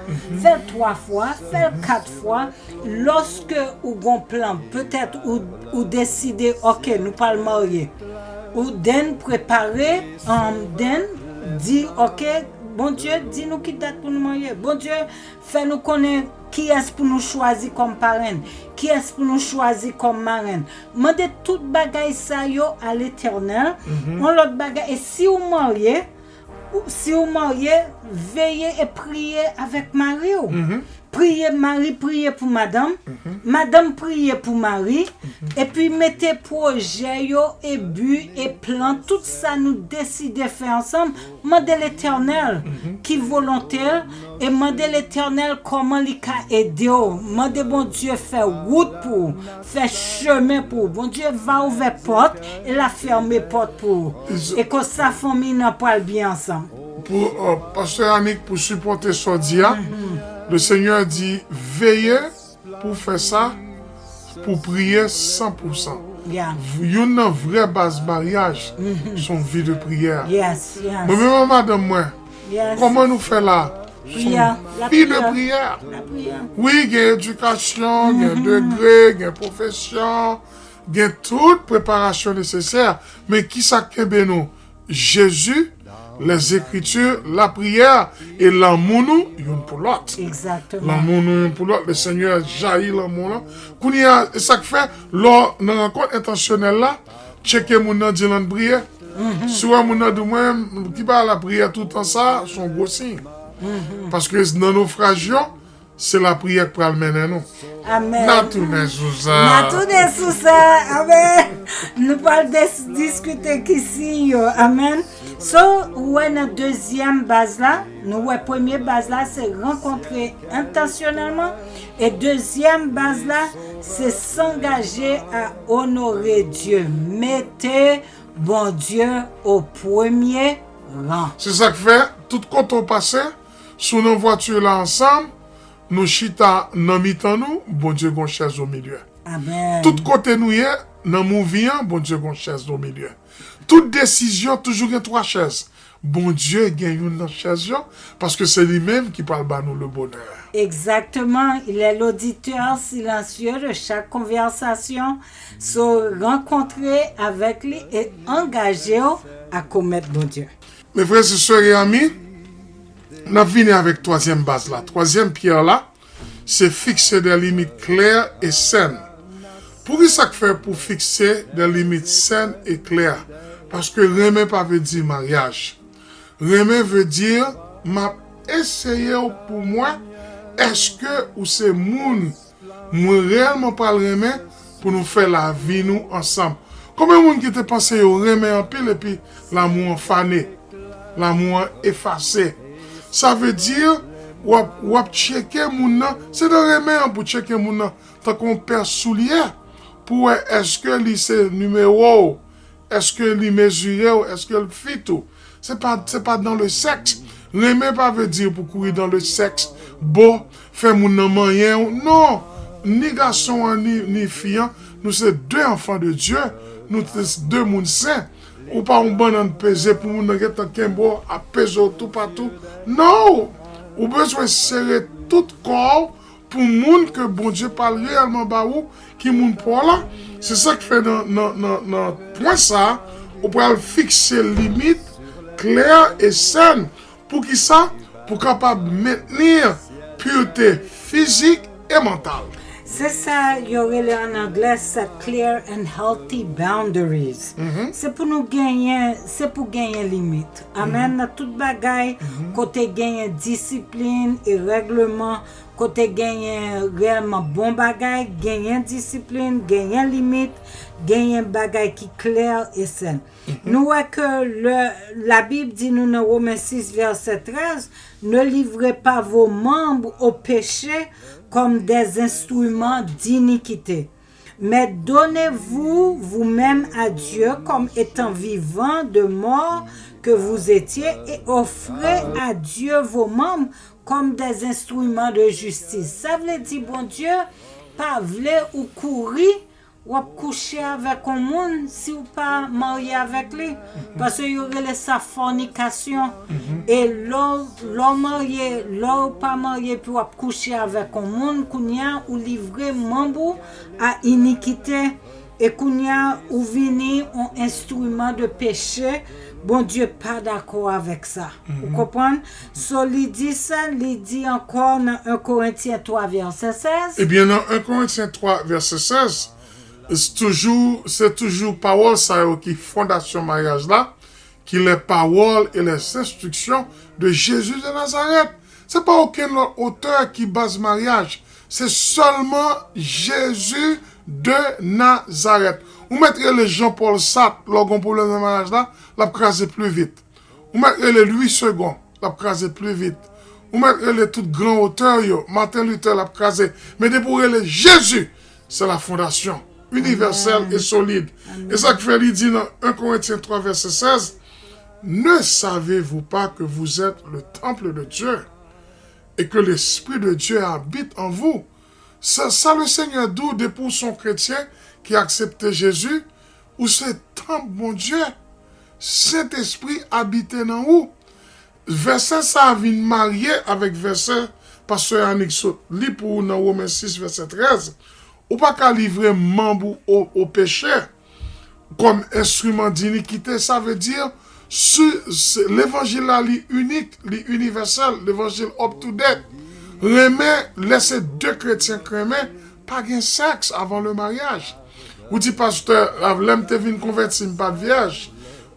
fè l twa fwa, fè l kat fwa. Lòske ou gon plan, petèt ou, ou deside, ok, nou pral marye. Ou then prepare, um, then di, ok, Bondye, di nou ki dat pou nou marye. Bondye, fè nou konnen kiyès pou nou chwazi kòm parenn, kiyès pou nou chwazi kòm marenn. Mande tout bagay sa yo a Letènèl. Yon lòt bagay, e si w marye, ou, si w marye, veye e priye avèk mari w. Priye, mari priye pou madanm, madanm priye pou mari, epi mete pwojè yo e bi e plan, tout sa nou deside fè ansanm, mande Letènèl ki volonte l, e mande Letènèl kòman li ka ede w. Mande Bondye fè wout pou ou, fè chemen pou ou. Bondye va ouvè pòt e l a fèmen pòt pou ou. E konsa fanmi nan pral byen ansanm. Pou, euh, Pastè Yanick, pou sipòte sa w di a, le Senyè di, veye pou fè sa, pou priye san pou san. Youn nan vrè baz maryaj, se yon vi de priyè. Mwen menm ak madanm mwen, kòman nou fè la? Priyè, la Fi de priyè. Priyè. La priyè. Wi, gen edikasyon, gen degre, gen pwofesyon, gen tout preparasyon nesesè. Men kisa k kenbe nou? Jezi, lèzekriti, lapriyè e lanmou nou youn pou lòt. Egzakteman. Lanmou nou youn pou lòt. Le Senyè jayi lanmou lan. Kounye a, e sa k fè, lè w nan rankont entansyonèl la, tcheke moun nan, di l ann priye. Si w wè moun nan di w, mwen, ki pa lapriyè toutan sa, se yon gwo siy. Paske nan nofraj yo, se lapriyè k pral mennen nou. Amen. N a tounen sou sa. N a tounen sou sa. Amen. Nou pral des- diskite ki siy yo. Amen. So, ou wè nan dezyèm baz la, nou wè premye baz la se rankontre entansyonèlman. E dezyèm baz la se s'engager à honorer Dieu. Mete Bondye o premye ran. Se sa k fè, tout kote w pase, si w nan vwati la ansanm, nou chita nan mitan nou, Bondye gon chèz o milye. Amen. Tout kote nou ye, nan mouvi an, Bondye gon chèz o milye. Tout desizyon toujou gen twa chèz. Bondye gen youn nan chèz yo, paske se li menm ki pral ba nou le bonè. Exactement, il est l'auditeur silencieux de chaque conversation. So, rankontre avèk li e angaje w a komèt Bondye. Mes frères et sœurs et amis, n ap vini avèk twazyèm baz la. Twazyèm pyè la, se fikse de limit klè e sèn. Poukisa k fè pou fikse de limit sèn e klè? Paske renmen pa vle di maryaj. Renmen vle di, m ap eseye w pou m wè èske ou se moun mwen reyèlman pral renmen pou nou fè lavi nou ansanm. Konbyen moun ki te panse yo renmen anpil epi lanmou an fane, lanmou an efase? Sa vle di, w ap, w ap tcheke moun nan, se nan renmen an pou tcheke moun nan, tankou yon pè soulye, pou wè èske li se nimewo w, èske li mezire w, èske l fit ou. Se pa, se pa dans le sexe. Renmen pa vle di pou kouri dans le sexe, bo, fè moun nan manyen w. Non! Ni gason an, ni, ni fi an, nou se de enfants de Dieu, nou se de moun sen. Ou pa yon bannann peze pou moun nan gentan kenbe w, ap peze w toupatou. Non! Ou bezwen sere tout kò w pou moun ke Bondye pral reyèlman ba ou, ki moun pa w la. Se sa k fè nan, nan, nan, nan pwen sa a, ou pral fikse limit klè e sèn. Poukisa? Pou kapab mentni purte fizik e mantal. Se sa yo rele an anglè set clear and healthy boundaries. Se pou nou genyen, se pou genyen limit. Amen. Nan tout bagay, kote genyen disiplin e règleman, kote genyen reyèlman bon bagay, genyen disiplin, genyen limit, genyen bagay ki klè e sèn. Nou wè ke le, Labib di nou nan Women sis vèsè trèz, ne livrez pas vos membres au péché comme des instruments d'iniquité, mais donnez-vous vous-même à Dieu comme étant vivant de mort que vous étiez, et offrez à Dieu vos membres comme des instruments de justice. Sa vle di Bondye pa vle ou kouri, w ap kouche avèk yon moun si w pa marye avèk li. Paske yo rele sa fònikasyon. E lè w, lè w marye, lè w pa marye epi w ap kouche avèk yon moun, kounye a ou livre manm ou a inikite. E kounye a ou vini yon enstriman de peche. Bondye pa dakò avèk sa. Ou konprann? So, li di sa, li di ankò nan en Korentyen twa vèsè sèz. Ebyen, nan en Korentyen twa vèsè sèz, se toujou, se toujou pawòl sa yo ki fondasyon maryaj la, ki les paroles et les instructions de Jésus de Nazareth. Se pa okenn lòt otè ki baz maryaj. Se sèlman Jezi de Nazarèt. Ou mèt rele Jean Paul Sartre, lè w gen pwoblèm nan maryaj la, l ap kraze pli vit. Ou mèt rele Louis Segond, l ap kraze pli vit. Ou mèt rele tout gran otè yo, Martin Luther, l ap kraze. Men depi w rele Jezi, se la fondasyon inivèsèl e solid. E sa k fè li di nan en Korentyen twa vèsè sèz, Ne savez-vous pas que vous êtes le temple de Dieu et que l'Esprit de Dieu habite en vous? Sa, sa Lesenyè di w, depi w se yon kretyen ki aksepte Jezi, ou se tanp Bondye. Sentespri abite nan ou. Vèsè sa a vin marye avèk vèsè pastè Yannick sot li pou ou nan Women sis vèsè trèz. Ou pa ka livre manm ou o, o peche kòm enstriman dinikite. Sa vle di, si, se, levanjil la, li inik, li inivèsèl, levanjil up to date. Renmen, lè se de kretyen k renmen, pa gen sèks avan le maryaj. Ou di, pastè, lè m te vin konvèti, m pa t vyèj.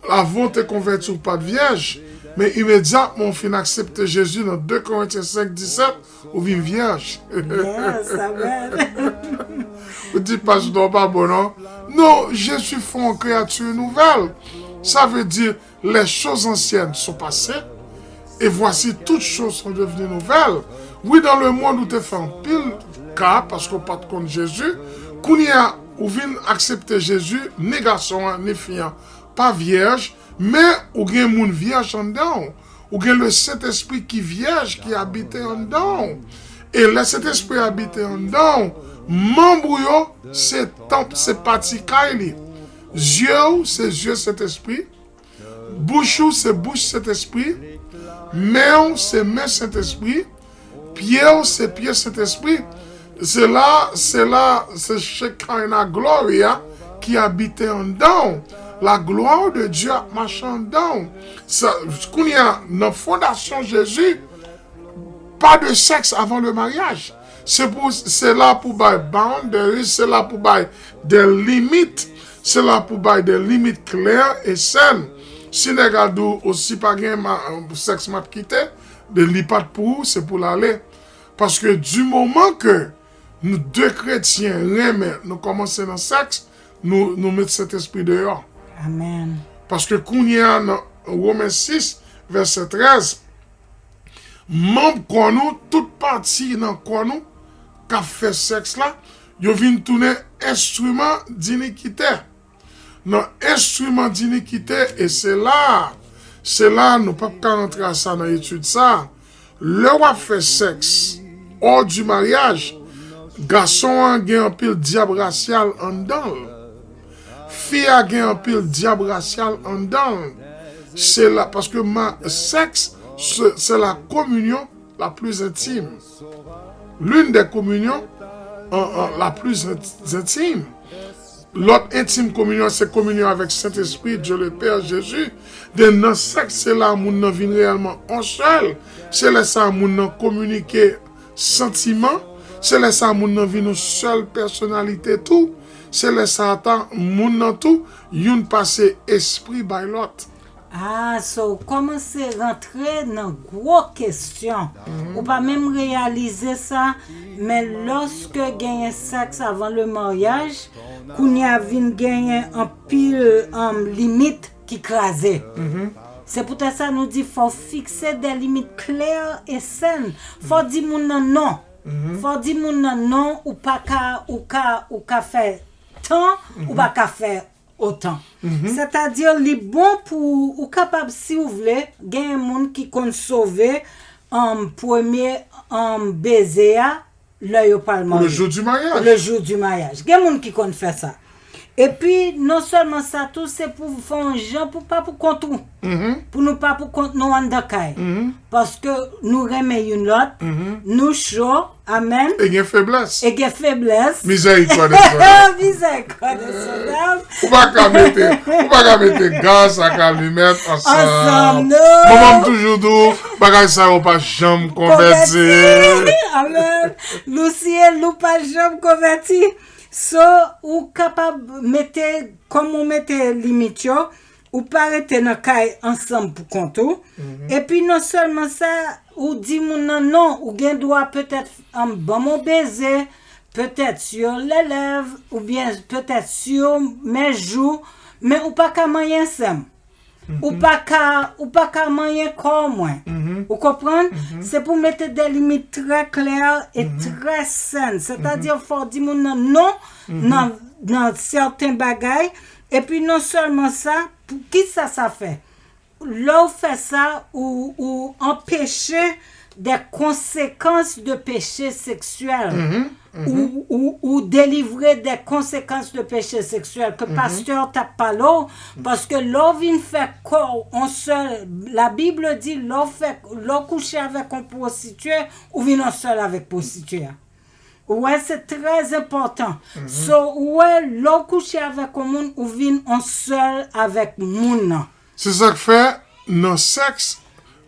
Avan w te konvèti, ou pa t vyèj. Men imedyatman w fin aksepte Jezi nan de Korentyen senk disèt, ou vin vyèj. Yes, amen. Ou di, pastè, w pa bon, non? Non, Jezi fè yon kreyati nouvèl. Sa vle di, les choses anciennes sont passées, et voici toutes choses sont devenues nouvelles. Wi, dans le monde ou te fè anpil ka, paske w pa t konn Jezi. Kounye a, ou vin aksepte Jezi, ni gason an, ni fi an, pa vyèj, men ou gen moun vyèj anndan w. Ou gen le Sentespri ki vyèj, ki abite anndan w. E lè Sentespri abite anndan w, manm ou yo, se tanp, se pati kay li. Zye w, se zye Sentespri. Bouch ou, se bouch Sentespri. Men w, se men Sentespri. Pye w, se pye Sentespri. Se la, se la, se Shekinah Gloria ki abite anndan w. La gloire de Dieu ap mache anndan w. Sa, kounye a, nan fondasyon Jezi, pa de sèks avan le maryaj. Se pou, se la pou bay boundaries, se la pou bay de limit, se la pou bay de limit klè e sèn. Si nèg la di w, o, si pa gen ma, sèks, m ap kite, de li pa t pou ou, se pou l ale. Paske di moman ke nou de kretyen renmen, nou kòmanse nan sèks, nou, nou met Sentespri deyò. Amen. Paske kounye a nan Women sis, vèsè trèz, manm kò nou, tout pati nan kò nou k ap fè sèks la, yo vin tounen enstriman dinikitè. Nan enstriman dinikitè, e se la, se la nou p ap ka rantre a sa nan etid sa. Lè w ap fè sèks hors du mariage, gason an gen anpil dyab rasyal anndan l. Fi a gen anpil dyab rasyal anndan l. Se la, paske ma, sèks, se, c'est la communion la plus intime. L'une des communions en, en, la plus int-, intime. Lòt entim kominyon, se kominyon avèk Sentespri, Dye le Pè, Jezi. Den nan sèks, se la moun nan vin reyèlman on sèl. Se lè sa a moun nan kominike santiman. Se lè sa a moun nan vin yon sèl pèsonalite tou. Se lè sa a ta moun nan tou, youn pase espri bay lòt. Ah, so, w kòmanse rantre nan gwo kesyon. Ou pa menm reyalize sa, men lòske genyen sèks avan le maryaj, kounye a vin genyen anpil, um, limit ki kraze. Se poutèt sa nou di fò w fikse de limit klè e sèn. Fò w di moun nan non. Fò w di moun nan non, ou pa ka, ou ka, ou ka fè tan, ou pa ka fè otan. Sètadi, li bon pou ou kapab, si w vle, genyen moun ki konn sove, um, premye, um, beze a, lè yo pral marye. Pour le jour du mariage. Pour le jour du mariage. Gen moun ki konn fè sa. Epi, non sèlman sa tou, se pou fè yon jan pou pa pou kont ou. Pou nou pa pou kont nou anndan kay. Paske nou renmen youn lòt, nou cho, amèn. E gen feblès. E gen feblès. Mizèrikòd e sodam. Mizèrikòd e sodam. Ou pa ka mete, ou pa ka mete gaz ak alimèt ansanm. Ansanm, non. Manman m toujou di w, bagay sa yo pa janm konvèti. Konvèti. Amèn. Lousiye, nou pa janm konvèti. So, ou kapab mete, kòm ou mete limit yo, ou pa rete nan kay ansanm pou kont ou. Epi non sèlman sa, ou di moun nan non, ou gen dwa petèt, um, ban m yon beze, petèt sur les lèvres, oubyen petèt sur mes joues, men ou pa ka manyen sè m. Ou pa ka, ou pa ka manyen kò mwen. Ou konprann? Se pou mete de limit trè klè e trè sèn. Sètadi, fò w di moun nan non nan, nan sèten bagay. Epi non sèlman sa, pou ki sa sa fè? Lè w fè sa, ou, ou anpeche des conséquences de péché sexuel. ou, ou, ou delivre de konsekans de peche seksyèl ke pastè t ap pale w, paske lè w vin fè kò w on sèl, la Bible di, lè w fè, lè w kouche avèk on pwostitye, ou vin on sèl avèk pwostitye a. Ou wè, se trè enpòtan. So, ou wè, lè w kouche avèk on moun, ou vin on sèl avèk moun nan. Se sa k fè, nan sèks,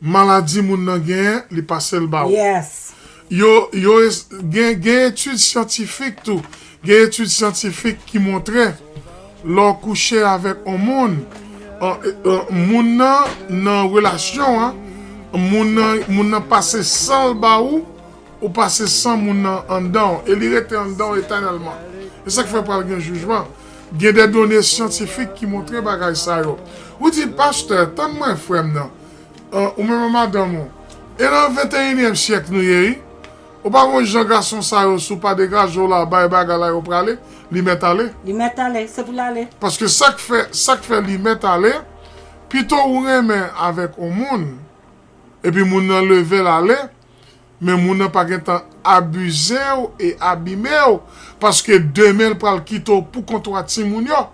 maladi moun nan genyen, li pase l ba ou. Yes. Yo, yo es- gen, gen etid syantifik tou. Gen etid syantifik ki montre, lè w kouche avèk on moun, an- an- moun nan, nan relasyon an, moun nan, moun nan pase san l ba ou, ou pase san moun nan anndan w, e li rete anndan w etènèlman. E sa k fè pral gen jijman. Gen de done syantifik ki montre bagay sa yo. Ou di, pastè, tann mwen, frè m nan. An, ou menm madanm ou. E nan venteyinyèm syèk nou ye, wi. Ou pa konn jan gason sa yo, si w pa degaje w la, bay bagay la, yo prale, li mèt ale. Li mèt ale, se pou l ale. Paske sa k fè, sa k fè li mèt ale, pito ou renmen avèk on moun, epi moun nan leve l ale, men moun nan pa gentan abize w e abime w, paske demen l pral kite w pou kont ou a timoun yo.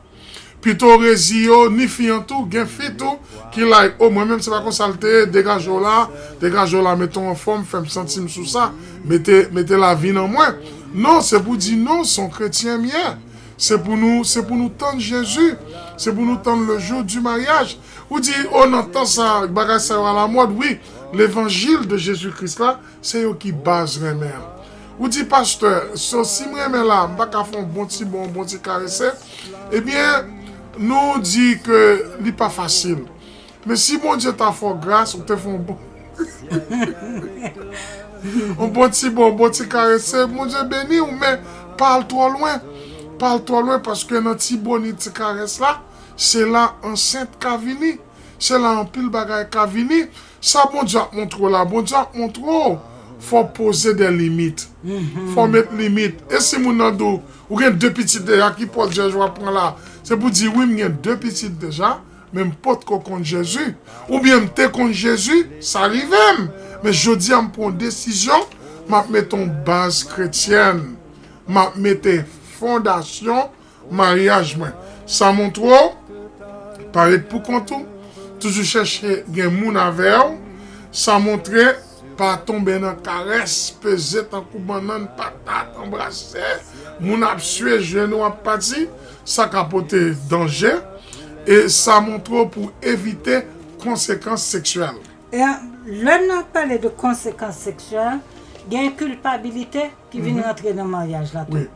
Pito w reziye w, ni fi an tou, gen fi tou, ki like, o mwen menm se pa konsa l te ye, degaje w la, degaje w la, mete w anfòm, fè m santi m sou sa, mete, mete lavi nan mwen. Non, se pou di non, se yon kretyen m ye. Se pou nou, se pou nou tann Jezi. Se pou nou tann le jour du mariage. Ou di, o nan tan sa, bagay sa yo alamòd, wi. Levanjil de Jezi Kris la, se yo ki baz renmen an. Ou di, pastè, so, si m renmen la, m pa ka fè yon bon ti bon, yon bon ti karese, ebyen, nou di ke li pa fasil. Men si Bondye ta fè w gras, ou te fè yon bon, yon bon ti bon, yon bon ti karese, Bondye beni w, men pa al twò lwen. Pa al twò lwen, paske nan ti boni, ti karès la, se la ansent ka vini. Se la anpil bagay ka vini. Sa Bondye ap montre w la, Bondye ap montre w, fò w poze de limit. Fò w met limit. E si moun nan di w, ou gen de pitit deja, ki pòz Jezi w ap pran la? Se pou di, wi, m gen de pitit deja, men m potko konn Jezi. Oubyen m te konn Jezi, sa rive m. Men jodi a, m pran yon desizyon, m ap mete yon baz kretyèn. M ap mete fondasyon maryaj mwen. Sa montre w, pa ret pou kont ou, toujou chèche gen moun avè w. Sa montre, pa tonbe nan karès, peze tankou bannann, patat, anbrase, moun ap swe, jenou ap pati, sa ka pote danje, e sa montre w pou evite konsekans seksyèl. E lè n ap pale de konsekans seksyèl, gen kilpabilite ki vin rantre nan maryaj la tou.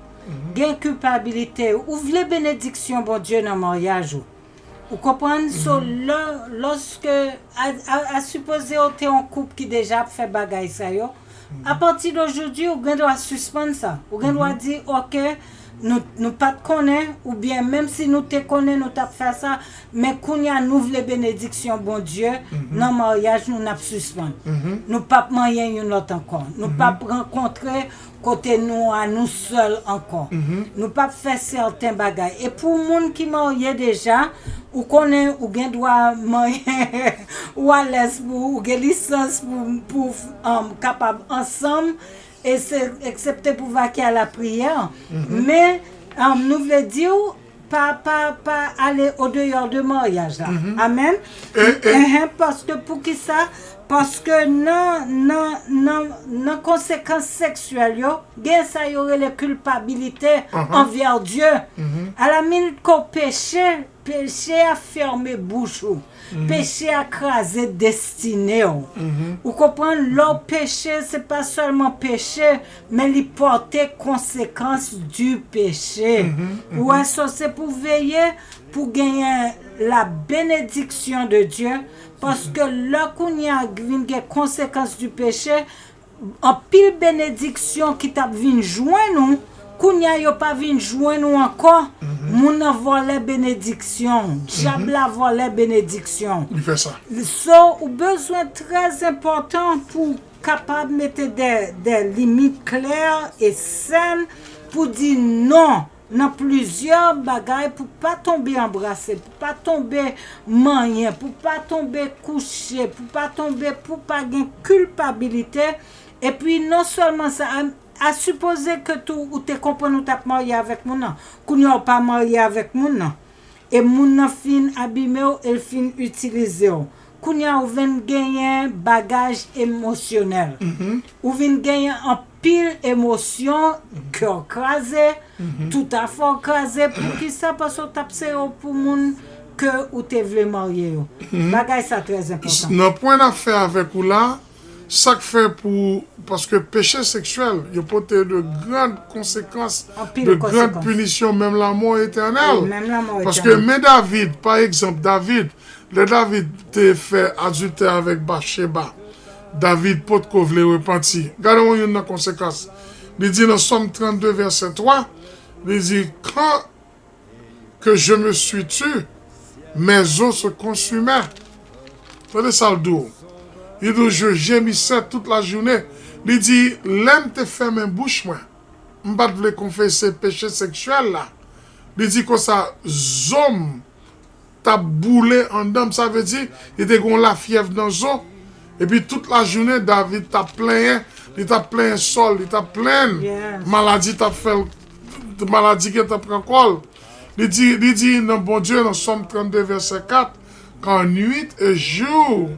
Gen kilpabilite, ou vle benediksyon Bondye nan maryaj ou. Ou konprann? So, lè, lòske, a, a, a sipoze w te yon koup ki deja ap fè bagay sa yo, apati de jodi, ou gen dwa sispann sa. Ou gen dwa di, oke, nou, nou pa t konnen, oubyen menm si nou te konnen, nou t ap fè sa, men kounye a nou vle benediksyon Bondye nan maryaj nou, n ap sispann. Nou p ap manyen youn lòt ankò. Nou p ap rankontre kote nou a nou sèl ankò. Nou p ap fè sèten bagay. E pou moun ki marye deja, ou konnen ou gen dwa manyen, ou alèz pou, ou gen lisans pou, pou, um, kapab ansanm, e se, eksepte pou vake a la priyè. Men, um, nou vle di w, pa, pa, pa ale odeyò de maryaj la. Amèn. Enhen, paske poukisa? Paske nan, nan, nan, nan konsekans seksyèl yo, gen sa yo rele kilpabilite anvè Dye. Alamilye ke w peche, peche a fèmen bouch ou. Peche a kraze destine w. Ou konprann, lè w peche, se pa sèlman peche, men li pòte konsekans di peche. Ou wè, so se pou veye pou genyen la bénédiction de Dieu, paske lè kounye a vin gen konsekans di peche, anpil benediksyon ki t ap vin jwenn ou, kounye a yo pa vin jwenn ou ankò. Moun nan vòlè benediksyon w, dyab la vòlè benediksyon w. Li fè sa. So, ou bezwen trè enpòtan pou kapab mete de, de limit klè e sèn pou di non nan plizyè bagay, pou pa tonbe anbrase, pou pa tonbe manyen, pou pa tonbe kouche, pou pa tonbe, pou pa gen kilpabilite. Epi non sèlman sa, A sipoze ke tou ou te konprann ou t ap marye avèk moun nan. Kounye a ou pa marye avèk moun nan. E moun nan fin abime w, e l fin itilize w. Kounye a ou vin genyen bagaj emosyonèl. Ou vin genyen anpil emosyon, kè w kraze, tout afè w kraze. Poukisa? Paske w t ap sere w pou moun ke ou te vle marye yo. Bagay sa trè enpòtan. Nan pwen n ap fè avèk ou la, sa k fè pou, paske peche seksyèl, yo pote de grann konsekans, de grann pinisyon, menm lanmò etènèl. Paske men David, pa egzanp, David, lè David te fè adiltè avèk Batcheba, David potko vle repanti. Gade yon youn nan konsekans. Li di nan Sòm trannde, vèsè twa, li di, Quand que je me suis tu, mes os se consumaient. Tande sa l di w. Li di w, je gémissais toute la journée. Li di, lè m te fèmen bouch mwen, m pa t vle konfese peche seksyèl la. Li di konsa, zo m t ap boule anndan m, sa vle di, li te gen yon lafyèv nan zo. Epi tout lajounen, David t ap plenyen, li t ap plenyen sò l, li t ap plenn maladi t ap fè l, maladi gentan pran kò l. Li di, li di nan Bondye, nan Sòm trannde, vèsè kat, Quand nuit et jour,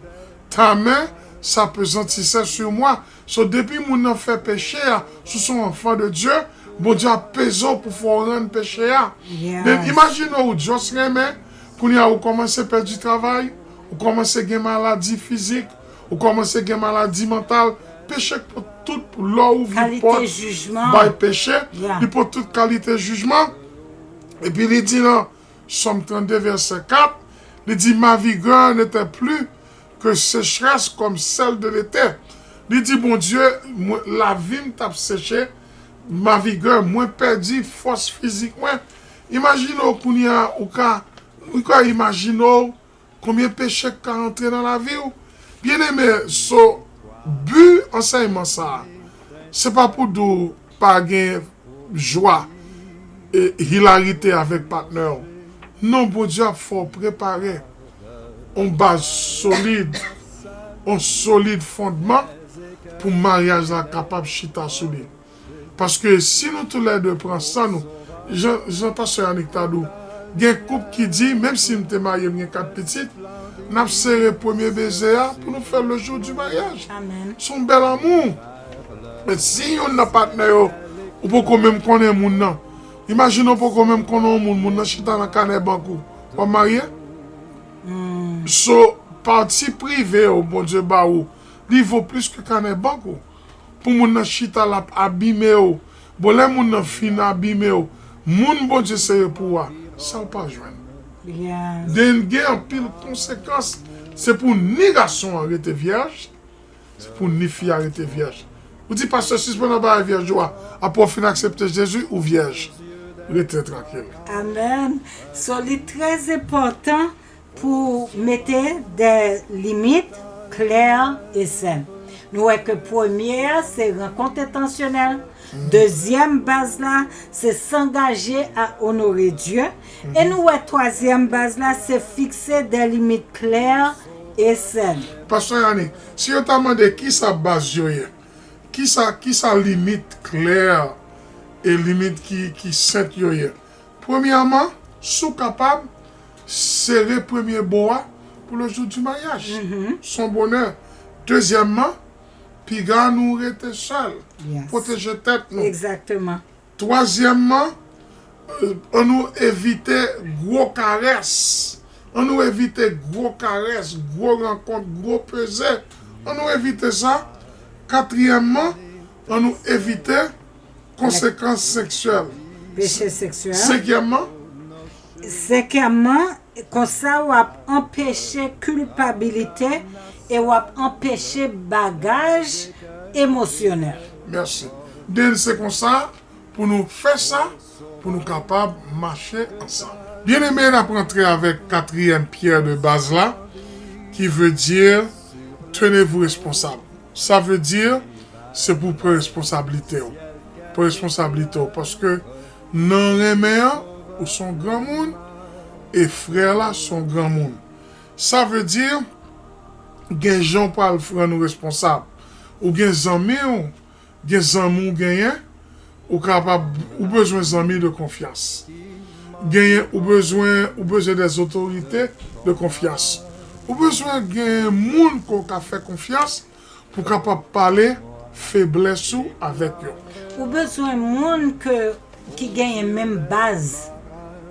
ta main s'appesantissait sur moi. So, depi moun nan fè peche a, si w se yon anfan de Dye, Bondye ap peze w pou fè w rann peche a. Men imajine w, w just renmen, kounye a ou kòmanse pèdi travay, ou kòmanse gen maladi fizik, ou kòmanse gen maladi mantal. Peche k pot tout lè w ouvri pòt bay peche, li pot tout kalite jijman. Epi li di nan Sòm trannde, vèsè kat, li di, Ma vigueur n'était plus que sécheresse comme celle de l'été. Li di, Bondye, mwen, lavi m t ap seche, ma vigueur, mwen pèdi fòs fizik mwen. Imajine w kounye a, ou ka, ou ka imajine w konbyen peche k ka antre nan lavi w. Byeneme, so, bi ansèyman sa a, se pa pou di w pa gen jwa e hilarite avèk patnè w. Non, Bondye ap fè w prepare yon baz solid, yon solid fondman pou maryaj la kapab chita sou li. Paske si nou toulède pran san nou, jan, jan pastè Yanick ta di w, gen koup ki di, menm si m te marye, m gen kat pitit, n ap sere premye beze a pou nou fè le jour du mariage. Se yon bèl lanmou. Men si youn nan patnè yo, ou poko menm konnen moun nan. Imajine w poko menm konnen yon moun, moun nan chita nan kanè bank ou. W ap marye? So, pati prive yo Bondye ba ou, li vo plis ke kanè bank ou. Pou moun nan chita, l ap abime w. Bon, lè moun nan fin abime w, moun Bondye sere pou ou a, sa w pa jwenn. Den gen anpil konsekans. Se pou ni gason an rete vyèj, se pou ni fi a rete vyèj. Ou di, pastè, sispann anba vyèj ou a. Apre w fin aksepte Jezi, ou vyèj. Rete trankil. Amèn. So, li trè enpòtan pou mete de limit klè e sèn. Nou wè ke premye a se rankont entansyonèl, dezyèm baz la se s'engager à honorer Dieu, e nou wè twazyèm baz la se fikse de limit klè e sèn. Pastè Yanick, si yo ta mande kisa baz yo ye, kisa, kisa limit klè e limit ki, ki sent yo ye? Premyèman, si w kapab, sere premye bo a pou le jour du mariage. Se yon bonè. Dezyèmman, piga nou rete sèl. Pwoteje tèt nou. Twazyèmman, euh, ann nou evite gwo karès. Ann nou evite gwo karès, gwo rankont, gwo peze. Ann nou evite sa. Katriyèmman, ann nou evite konsekans seksyèl. Peche seksyèl. Senkyèmman. Senkyèmman, konsa w ap anpeche kilpabilite e w ap anpeche bagaj emosyonèl. Mèsi. Den se konsa pou nou fè sa, pou nou kapab mache ansanm. Byeneme, n ap rantre avèk katriyèm pyè de baz la, ki vle di tenez-vous responsable. Sa vle di, se pou pran responsablite w. Pran responsablite w, paske nan renmen an, ou se yon granmoun, e frè la se yon granmoun. Sa vle di, gen jan w pral rann ou responsab. Ou gen zanmi w, Gen zanmi w genyen, ou kapab, ou bezwen zanmi de konfyans. Genyen, ou bezwen, ou bezwen des autorités de confiance. Ou bezwen gen moun ke w ka fè konfyans pou w kapab pale feblès ou avèk yo. Ou bezwen moun ke, ki genyen menm baz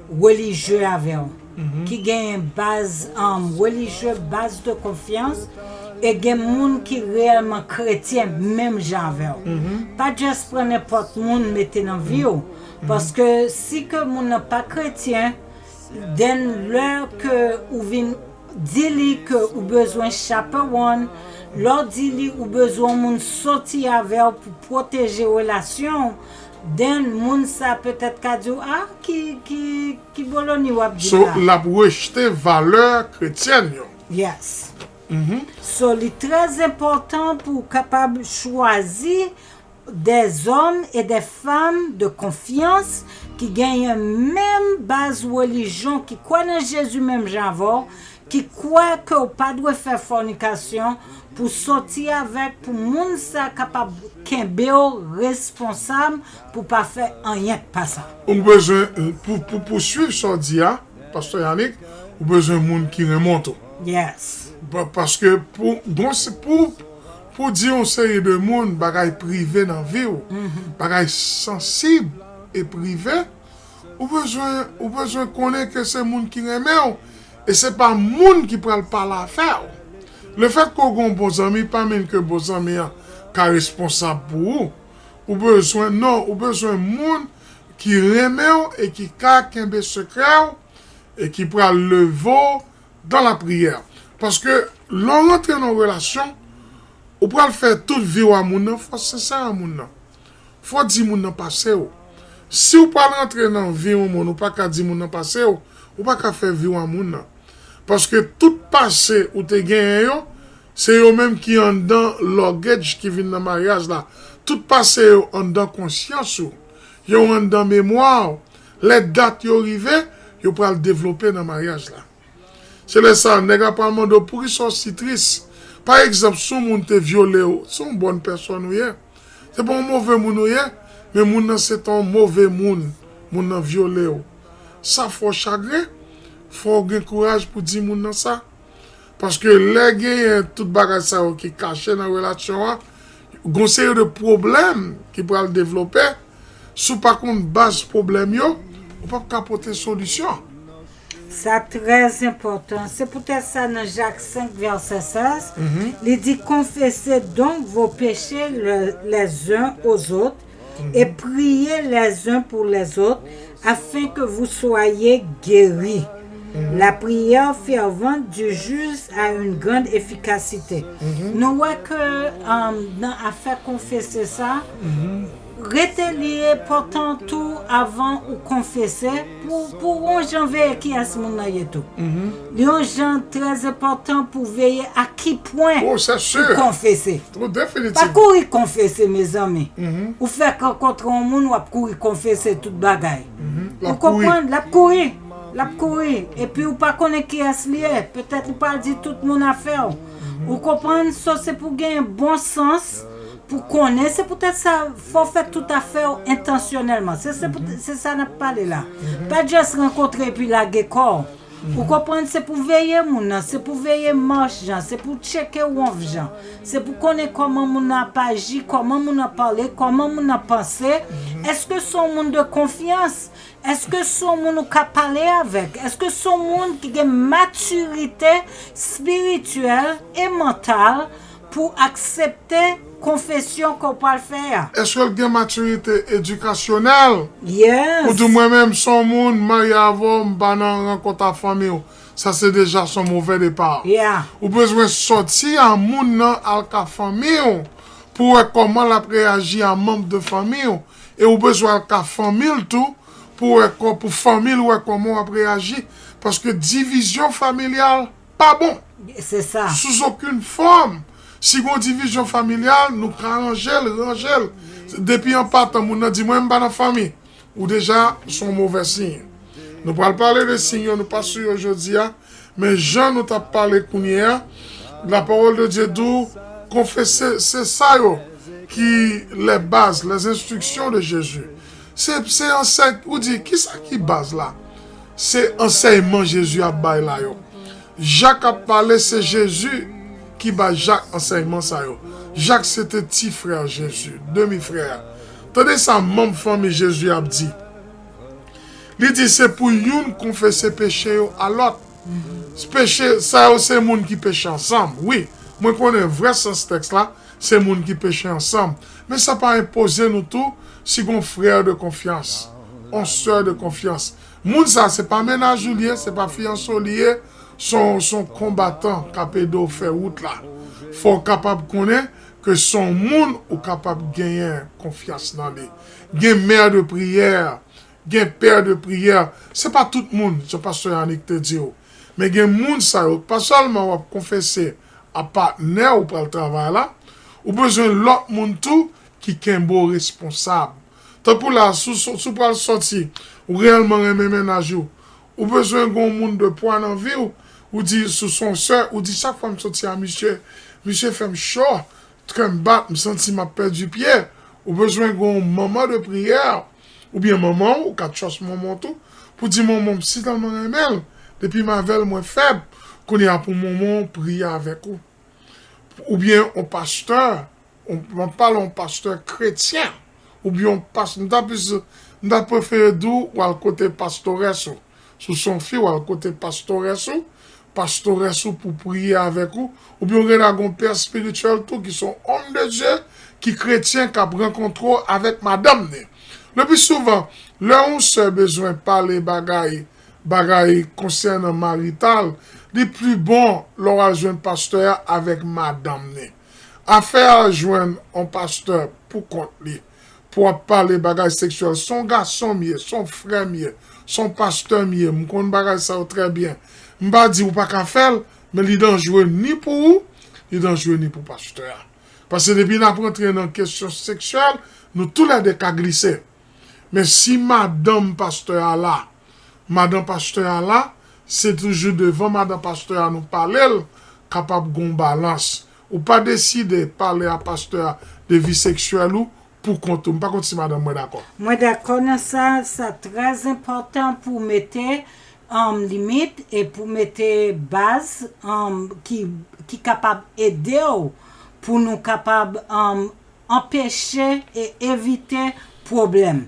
relijye avè w, ki genyen baz um, relijye, baz de konfyans, e gen moun ki reyèlman kretyen menm jan avè w. Pa just pran nenpòt moun mete nan vi w, paske si ke moun nan pa kretyen, then lè ke ou vin di li ke ou bezwen chaperone, lè w di li ou bezwen yon moun soti avè w pou pwoteje relasyon w, then moun sa petèt ka di w, ah, ki, ki, ki boloni w ap di So, la. L ap rejte valè kretyèn yo. Yes. So, li trè enpòtan pou w kapab chwazi des hommes et des femmes de confiance ki genyen menm baz relijyon, ki kwè nan Jezi menm jan avè w, ki kwè ke w pa dwe fè fònikasyon, pou soti avèk, pou moun sa kapab kenbe w responsab pou pa fè anyen k pa sa. Ou bezwen, pou, pou pouswiv sa w di a, Pastè Yanick, ou bezwen moun ki renmen w tou. Yes. Pa- Paske pou, bon, se pou, pou di yon seri de moun bagay prive nan vi w, bagay sansib e prive, ou bezwen, ou bezwen konnen ke se moun ki renmen w, e se pa moun ki pral pale afè w. Lefèt ke w gen yon bon zanmi, pa mean ke bon zanmi an ka responsab pou ou. Ou bezwen, non, ou bezwen moun ki renmen w e ki ka kenbe sekrè w e ki pral leve w dans la prière. Paske lè w rantre nan yon relasyon, ou pral fè tout vi w a moun nan, fò w sensè a moun nan. Fò w di moun nan pase w. Si w pral rantre nan vi yon moun, ou pa ka di moun nan pase w, ou pa ka fè vi w a moun nan. Paske tout pase ou te genyen yo, se yo menm ki anndan luggage ki vin nan maryaj la. Tout pase yo anndan konsyans ou. Yo anndan memwa w. Lè dat yo rive, yo pral devlope nan maryaj la. Se lè sa, nèg la pral mande w poukisa w si tris. Pa egzanp, si yon moun te vyole w, se yon bòn pèsòn ou ye. Se pa yon move moun ou ye, men moun nan se te yon move moun. Moun nan vyole w. Sa fè w chagren, fò w gen kouraj pou di moun nan sa. Paske lè genyen tout bagay sa yo ki kache nan relasyon an, gon seri de pwoblèm ki pral devlope. Si w pa konn baz pwoblèm yo, ou p ap ka pote solisyon. Sa trè enpòtan. Se poutèt sa nan Jak senk vèsè sèz, li di, confessez donc vos péchés le- les uns aux autres et priez les uns pour les autres afin que vous soyez guéris. La prière fervente du juste a une grande efficacité. Nou wè ke um, nan afè konfese sa, rete li enpòtan tou avan ou konfese pou, pou yon jan veye kiyès moun nan ye tou. Li yon jan trè enpòtan pou veye a ki pwen Oh, c'est ou sûr. Konfese. Tout définitif. Pa kouri konfese, mezanmi. Ou fèk rankontre yon moun, w ap kouri konfese tout bagay. Ou konprann? L ap kouri. L ap kouri. Epi ou pa konnen kiyès li ye. Petèt li pral di tout moun afè w. Ou konprann? So, se pou gen bon sans, pou konnen. Se poutèt sa, fò w fè tout afè w entansyonèlman. Se, se, pou- se sa n ap pale la. Pa just rankontre epi lage kò w. Ou konprann? Se pou veye moun nan, se pou veye mach jan, se pou tcheke wonf jan, se pou konnen kòman moun nan ap aji, kòman moun nan pale, kòman moun nan panse. Èske se yon moun de konfyans? Èske se yon moun ou ka pale avèk? Èske se yon moun ki gen matirite espirityèl e mantal pou aksepte konfesyon ke w pral fè a? Èske l gen matirite edikasyonèl? Yes. Ou di mwen menm, se yon moun marye avè w, m pa nan rankont a fanmi w. Sa se deja se yon move depa. Yeah. Ou bezwen sòti a moun nan al ka fanmi w pou wè kòman l ap reyaji a manm de fanmi w. E ou bezwen al ka fanmi l tou pou wè kò- pou fanmi l wè kòman w ap reyaji. Paske divizyon familyal pa bon. Se sa. Sous okenn fòm. Si gon divizyon familyal, nou ka ranje l, ranje l. Depi an patan, moun nan di, mwen, m pa nan fanmi. Ou deja, se yon move siy. Nou pral pale de siy yo, nou pa sou yo jodi a. Men jan nou t ap pale kounye a, la parole de Dieu di w, konfese, se sa yo. ki les bases, les instructions de Jésus. Se, se ansèy, ou di, kisa ki baz la? Se ansèyman Jezi ap bay la yo. Jak ap pale, se Jezi ki bay Jak ansèyman sa yo. Jak se te ti frè Jezi, demi frè. Tande sa manm fanmi Jezi ap di. Li di se pou youn konfese peche yo a lòt. Peche sa yo se moun ki peche ansanm. Wi, mwen konnen vrè sans tèks la, se moun ki peche ansanm. Men sa pa enpoze nou tou si gon frè de konfyans, on sè de konfyans. Moun sa se pa mennaj ou li ye, se pa fiyanse w li ye, se on, se on konbatan k ap ede w fè wout la. Fò w kapab konnen ke se on moun ou kapab genyen konfyans nan li. Gen mè de priyè, gen pè de priyè. Se pa tout moun, jan pastè Yanick te di w. Men gen moun sa yo, pa sèlman w ap konfese a patnè ou pral travay la, ou bezwen lòt moun tou ki kenbe w responsab. Tankou la, si w, si w pral sòti, ou reyèlman renmen mennaj ou, ou bezwen gen yon moun de pwa nan vi w, ou di, si w se yon sè, ou di, chak fwa m sòti a misye, misye fè m cho, kè m bat, m santi m ap pèdi pye, ou bezwen gen yon manman de priyè, oubyen manman w, ou ka trust manman w tou, pou di, manman m si tèlman renmen l, depi m avè l, mwen fèb, kounye a pou manman w priye avèk ou. Oubyen yon pastè, yon, m ap pale yon pastè kretyen, oubyen yon pas-, m ta plis, m ta prefere di w, w al kote pastorès ou. Si w se yon fi, w al kote pastorès ou, pastorès ou pou priye avèk ou, oubyen w gen dwa gen yon pè espirityèl tou ki se yon homme de Dieu, ki kretyen, k ap rankontre w avèk madanm ni. Le pli souvan, lè yon sè bezwen pale bagay, bagay konsènan marital, li pli bon lè w al jwenn pastè a avèk madanm ni. Afè a jwenn yon pastè pou kont li, pou w ap pale bagay seksyèl. Se yon gason m ye, se yon frè m ye, se yon pastè m ye, m konn bagay sa yo trè byen. M pa di ou pa ka fè l, men li danjre ni pou ou, li danjre ni pou pastè a. Paske depi n ap rantre nan kesyon seksyèl, nou toulède ka glise. Men si madanm pastè a la, madanm pastè a la, se toujou devan madanm pastè a nou pale l, kapab gon balans. Ou pa deside pale a pastè a de vi seksyèl ou pou kont ou. M pa konn si madanm mwen dakò. Mwen dakò nan sa, sa trè enpòtan pou mete, um, limit e pou mete baz, um, ki, ki kapab ede w pou nou kapab, um, anpeche e evite pwoblèm.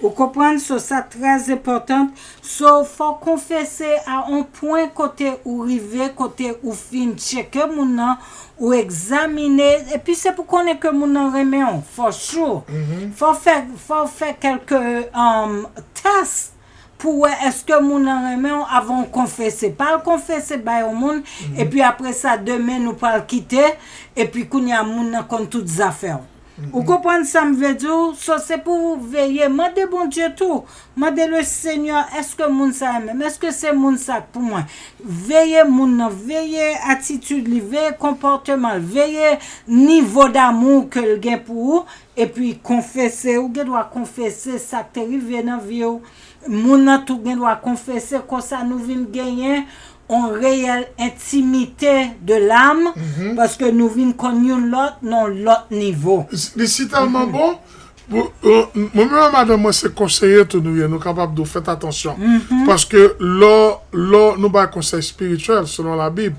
Ou konprann? So, sa trè enpòtan. So, fò w konfese a on pwen kote ou rive, kote ou fin tcheke moun nan, ou egzamine, epi se pou konnen ke moun nan renmen w, for sure. Fò w fè, fò w fè kèlke, um, tès pou wè èske moun nan renmen w avan w konfese. Pa al konfese bay yon moun, epi apre sa, demen nou pral kite, epi kounye a moun nan konn tout zafè w. Ou konprann sa m vle di w? So, se pou w veye, mande Bondye tou. Mande le Senyè, èske moun sa renmen m? Èske se moun sa k pou mwen? Veye moun nan, veye atitid li, veye konpòteman l, veye nivo damou ke l gen pou ou, epi konfese, ou gen dwa konfese sa k te rive nan vi w. Moun nan tou gen dwa konfese, konsa nou vin genyen on reyèl entimite de lam, paske nou vin konn youn lòt nan yon lòt nivo. Li si tèlman bon, pou, euh, mwen menm ak madanm mwen se konseye tou nou ye, nou kapab di w fèt atansyon. Paske lè, lè nou bay konsèy espirityèl selon Labib,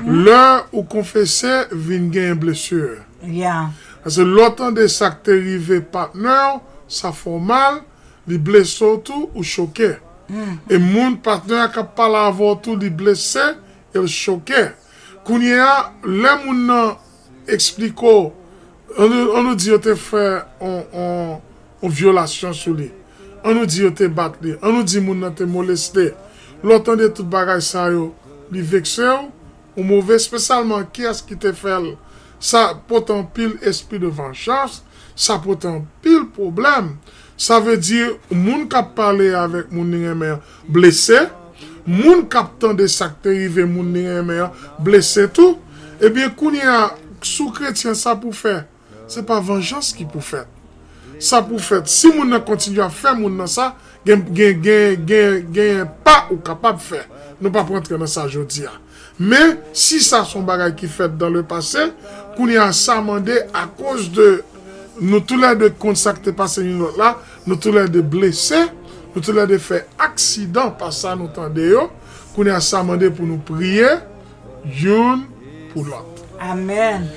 lè ou konfese, vin genyen blesi. Yeah. Paske lè w tande sa k te rive patnè w, sa fè w mal, li blese w tou, ou choke. E moun, patnè a k ap pale avè w tou, li blese, e l choke. Kounye a, lè moun nan eksplike w, an nou, an nou di yo te fè on, on, on vyolasyon sou li. An nou di yo te bat li. An nou di moun nan te moleste. Lè w tande tout bagay sa yo, li vekse w, ou move, espesyalman kiyès ki te fè l. Sa pote anpil espri de vanjans, sa pote anpil pwoblèm. Sa vle di, moun k ap pale avèk moun li renmen an blese, moun k ap tande sa k te rive moun li renmen an blese tou. Ebyen, kounye a, si w kretyen, sa pou w fè, se pa vanjans ki pou fèt. Sa pou fèt, si moun nan kontinye ap fè moun nan sa, gen, gen, gen, gen, gen pa ou kapab fè. Nou p ap rantre nan sa jodi a. Men, si sa se yon bagay ki fèt dans le passé, kounye a sa mande akoz de Nou toulède konn sa k te pase youn lòt la, nou toulède blese, nou toulède fè aksidan pa sa nou tande yo. Kounye a sa mande pou nou priye youn pou lòt. Amèn.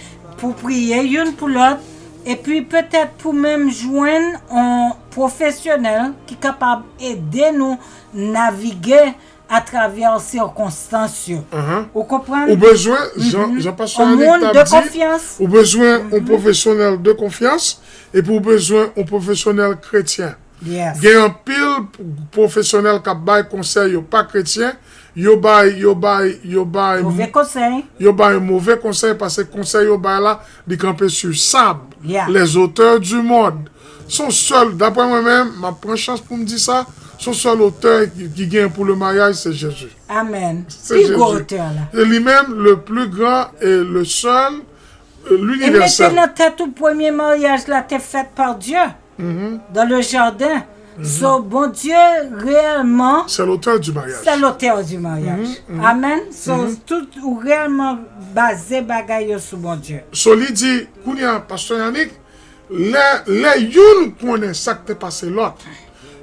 Pou priye youn pou lòt, epi petèt pou menm jwenn yon pwofesyonèl ki kapab ede nou navige atravè sikonstans yo. Ou konprann? Ou bezwen, jan, jan pastè Annick t ap di, ou bezwen yon pwofesyonèl de konfyans, epi ou bezwen yon pwofesyonèl kretyen. Gen anpil pwofesyonèl k ap bay konsèy yo pa kretyen, yo bay, yo bay, yo bay, yo bay move konsèy, paske konsèy yo bay la, li kanpe sou sab. Les auteurs du monde. Se yon sèl, daprè mwen menm, m ap pran chans pou m di sa, se yon sèl otè ki, ki gen pou le maryaj, se Jezi. Amèn. Pi gwo otè la. Se li menm, le plus grand et le seul, euh, l'universel. E mete nan tèt ou, premye maryaj la te fèt pa Dye dans le jardin. So, Bondye reyèlman c'est l'auteur du mariage. C'est l'auteur du mariage. Amen. So, tout ou reyèlman baze bagay yo sou Bondye. So, li di, kounye a, pastè Yannick, lè, lè youn konnen sa k te pase lòt,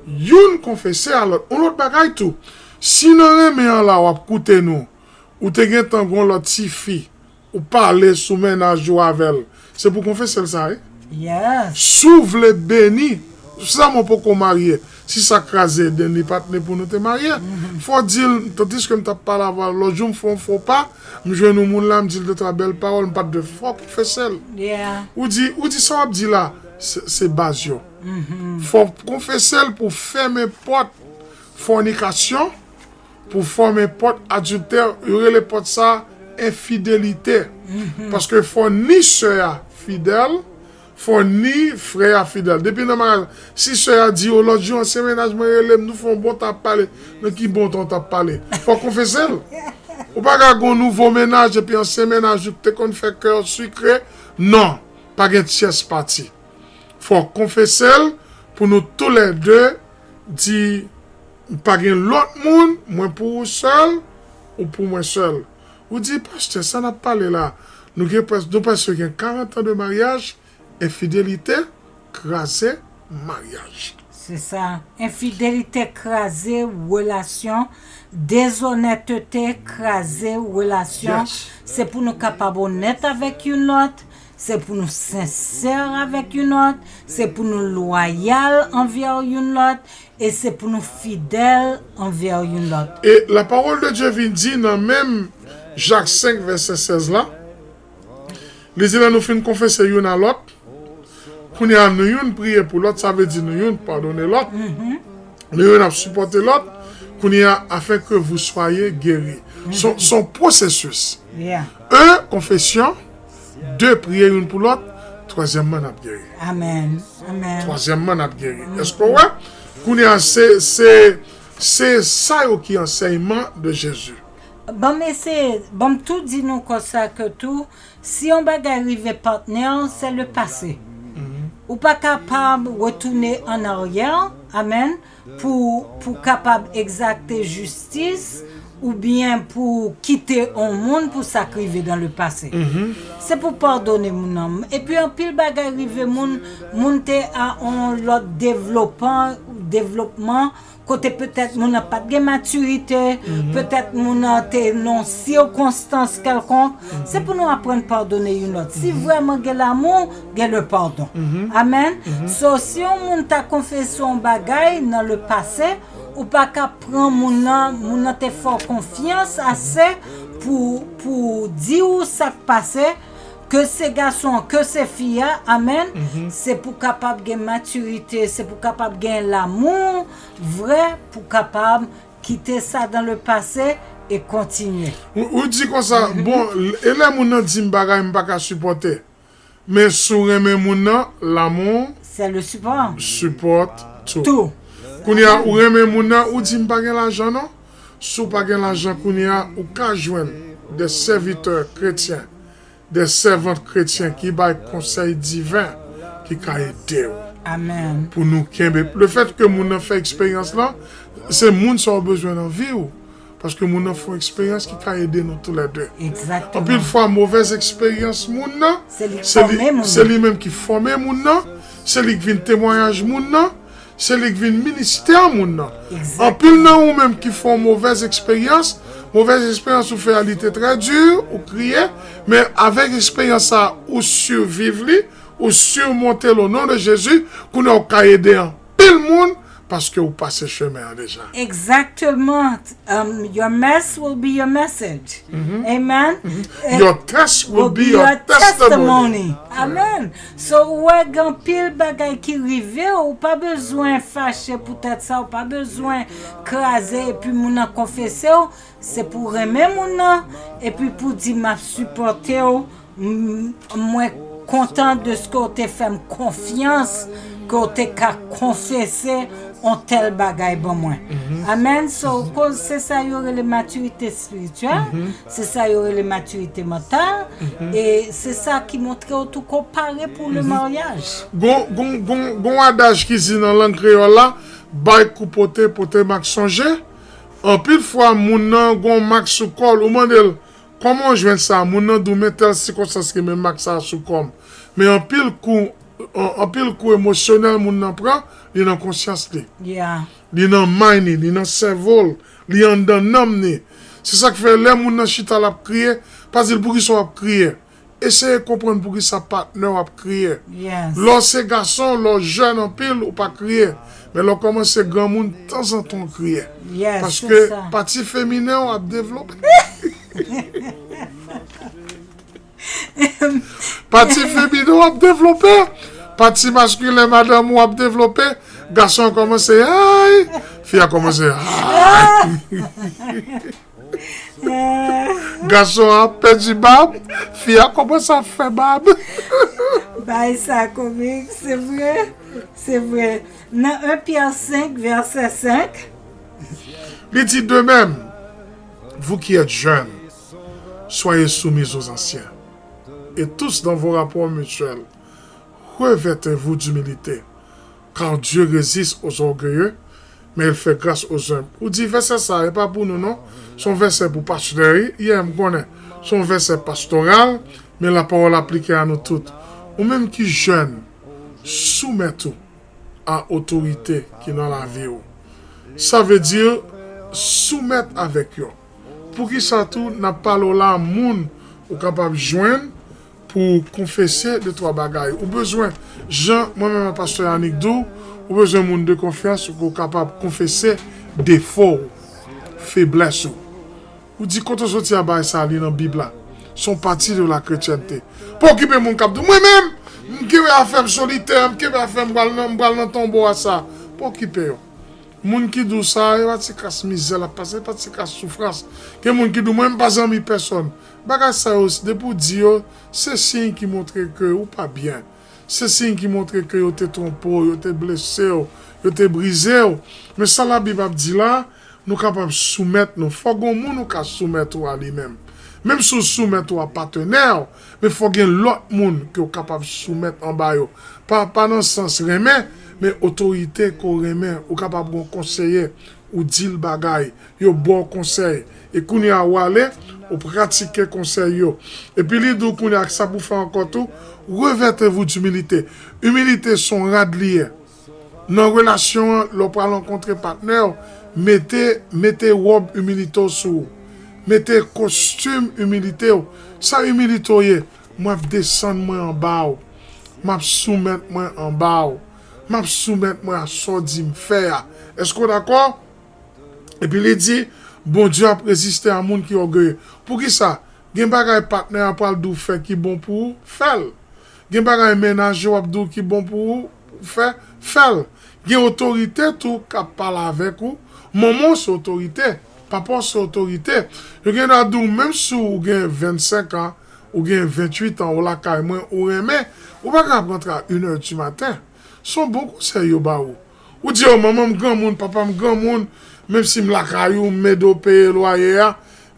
youn konfese a lòt. Yon lòt bagay tou, si nan renmen an la w ap koute nou, ou te gentan gon lòt tifi, ou pale sou mennaj ou avè l, se pou konfese l sa wi. Si w vle beni, sèlman w poko marye, si sa kraze Eden, li pa t ne pou nou te marye. Fò w di l, tandiske m t ap pale avè w lòt jou, m fè yon fo pa, m jwenn yon moun la, m di l de twa bèl pawòl, m pa t dwe fè, fò w konfese l. Ou di, ou di sa w ap di la, se, se baz yo. Fò w konfese l pou fèmen pòt fònikasyon, pou fèmen pòt adiltè, yo rele pòt sa enfidelite. Paske fò ni sè a fidèl, fò ni frè a fidèl. Depi nan maryaj, si sè a di, o lòt jou ansyen mennaj mwen rele m, nou fè yon bon tan ap pale, nan ki bon tan w t ap pale? Fò w konfese l. Ou pa ka gon nouvo mennaj epi ansyen mennaj ou k te konn fè kè w sikre, non, pa gen tyès pati. Fò w konfese l pou nou toulède di, pa gen lòt moun, mwen pou ou sèl, ou pou mwen sèl. Ou di, pastè, sa n ap pale la, nou gen près, nou prèske gen karant an de maryaj, enfidelite kraze maryaj. Se sa. Enfidelite kraze relasyon, dezonètete kraze relasyon. Se pou nou kapab onèt avèk youn lòt, se pou nou sensè avèk youn lòt, se pou nou lwayal anvè youn lòt, e se pou nou fidèl anvè youn lòt. E la parole de Dieu vin di nan menm Jak senk vèsè sèz la, li di lè nou fin konfese youn a lòt, kounye a nou youn priye pou lòt, sa vle di nou youn padone lòt, nou youn ap sipòte lòt, kounye a afin que vous soyez guéris. Se yon pwosesis. Un, konfesyon, de, priye youn pou lòt, twazyèmman n ap geri. Amèn. Amèn. Twazyèmman n ap geri. Èske w wè? Kounye a se, se, se sa yo ki ansèyman de Jezi. Ban m eseye, ban m tou di nou konsa ke tou, si yon bagay rive patnè w, se le pase. Ou pa kapab retounen an aryè, amèn, pou, pou kapab egzakte jistis, oubyen pou kite yon moun pou sa k rive dans le passé. Se pou padone moun nan. Epi anpil bagay rive moun, moun te a yon lòt devlopan, devlopman, kote petèt moun nan pa t gen matirite, petèt moun nan te nan sikonstans kèlkonk. Se pou nou aprann padone youn lòt. Si vrèman gen lamou, gen le pardon. Amèn. So, si yon moun ta konfese yon bagay nan le pase, ou pa ka pran moun nan, moun nan te fè w konfyans ase pou, pou di w sa k pase, ke se gason an, ke se fi a, amèn, se pou kapab gen matirite, se pou kapab gen lamou vrè, pou kapab kite sa dans le passé e kontinye. Ou, ou di konsa, bon, e lè moun nan di m bagay m pa ka sipòte? Men si w renmen moun nan, l'amour C'est le support. Supporte tout. Tout. Kounye a, ou renmen moun nan, ou di m pa gen lajan non. Si w pa gen lajan kounye a, ou ka jwenn des serviteurs chrétiens, des servantes chrétiens ki bay konsèy diven ki ka ede w. Amèn. Pou nou kenbe. Le fait que moun nan fè eksperyans lan, se moun sa w bezwen nan vi w. Paske moun nan fè yon eksperyans ki ka ede nou toulède. Egzakteman. Anpil fwa, movèz eksperyans moun nan, Se li ki se li, fòme moun se nan. Li menm ki fòme moun nan, se li ki vin temwayaj moun nan, se li ki vin ministè moun nan. Egzakteman. Anpil nan ou menm ki fè yon movèz eksperyans, movèz eksperyans ou fè a li te trè di, ou kriye, men avèk eksperyans sa ou siviv li, ou simonte l o non de Jezi, kounye a ou ka ede anpil moun paske ou pase chemen an deja. Egzakteman. Um, your mess will be your message. Amen. Eh, Your test will be your testimony. Amen. So, ou wè gen anpil bagay ki rive w, ou pa bezwen fache poutèt sa, ou pa bezwen kraze epi moun nan konfese w, se pou renmen moun nan, epi pou di m ap sipòte w, m- mwen kontan de ce que w te fè m konfyans, ke w te ka konfese on tèl bagay ban mwen. Amen. So, koz se sa yo rele matirite espirityèl, se sa yo rele matirite mantal, e se sa ki montre w tou ke w pare pou le maryaj. Gon, gon, gon, gon adaj ki di nan lang kreyòl la, bay kou pote, pote mak sonje. Anpil fwa, moun nan gon mak sou kò l, ou mande l, kòman w jwenn sa? Moun nan di w, men tèl sikonstans ki men mak sa a sou kò m. Men anpil kou, an- anpil kou emosyonèl moun nan pran, li nan konsyans li. Yeah. Li nan mind li, li nan sèvo l, li anndan nanm li. Se sa k fè lè moun nan chita l ap kriye, pa di l poukisa w ap kriye. Eseye konprann poukisa patnè w ap kriye. Yes. Lè w se gason, lè w jèn anpil, ou pa kriye. Men lè w kòmanse granmoun, tanzantan w kriye. Yes, Paske se sa. Pati feminen w ap devlope. Pati feminen w ap devlope. Pati maskilen madanm ou ap devlope. Gason an kòmanse ay. Fi a kòmanse ay. Gason an ap pèdi bab. Fi a kòmanse ap fè bab. Bay sa komik, se vre, se vre. Nan en Pyè senk, vèsè senk, Li di de même, vous qui êtes jeunes, soyez soumis aux anciens, et tous dans vos rapports mutuels, revêtez-vous d'humilité, car Dieu résiste aux orgueilleux, mais il fait grâce aux humbles. Ou di vèsè sa, e pa pou nou non. Se yon vèsè pou pastè, wi. Yeah, m konnen. Se yon vèsè pastoral, men lapawòl aplike a nou tout. Ou menm ki jèn, soumèt ou a otorite ki nan lavi w. Sa vle di soumèt avèk yo. Poukisa tou n ap pale w la moun ou kapab jwenn pou konfese de twa bagay. Ou bezwen, jan mwen menm ak pastè Yanick di w, ou bezwen moun de konfyans ou ke w kapab konfese defo w, feblès ou. Ou di kote w soti a bagay sa li nan Bib la. Se yon pati de la kretyènte. Pa okipe moun k ap di w, mwen menm, m kenbe afè m solitè, m kenbe afè m pral nan, m pral nan tonbo a sa. Pa okipe yo. Moun ki di w sa, e pa ti kras mizè l ap pase, e pa ti kras soufrans. Gen moun ki di w, mwen m pa zanmi pèsòn. Bagay sa yo, depi w di yo, se siy ki montre ke ou pa byen. Se siy ki montre ke yo te twonpe w, yo te blese w, yo te brize w. Men sa Labib ap di la, nou kapab soumèt nou. Fò gen yon moun ou ka soumèt ou a li menm. Menm si w soumèt ou a patnè w, men fò gen lòt moun ke w kapab soumèt anba yo. Pa, pa nan sans renmen, men otorite ke w renmen. Ou kapab gen yon konseye, ou di l bagay, yo ba w konsèy. E kounye a w ale, ou pratike konsèy yo. Epi li di w kounye a sa pou fè ankò tou, revêtez-vous d'humilité. Imilite se yon rad li ye. Nan relasyon an, lè w pral rankontre patnè w, mete, mete wòb imilite w sou ou. Mete kostim imilite w. Sa imilite w ye? Mwen ap desann mwen anba w. M ap soumèt mwen anba w. M ap soumèt mwen a sa w di m fè a. Èske w dakò? Epi li di, Bondye ap reziste a moun ki ògeye. Poukisa? Gen bagay patnè a pral di w fè ki bon pou ou, fè l. Gen bagay mennaj ou ap di w ki bon pou ou fè, fè l. Gen otorite tou k ap pale avèk ou. Manman w se otorite, papa w se otorite. Yo gen dwa di w menm si w gen vennsenk an, ou gen venntuit an, ou lakay mwen, ou renmen, ou pa ka ap rantre a inè di maten. Se yon bon konsèy yo ba ou. Ou di, o, manman m granmoun, papa m granmoun, menm si m lakay ou, m ede w peye lwaye a,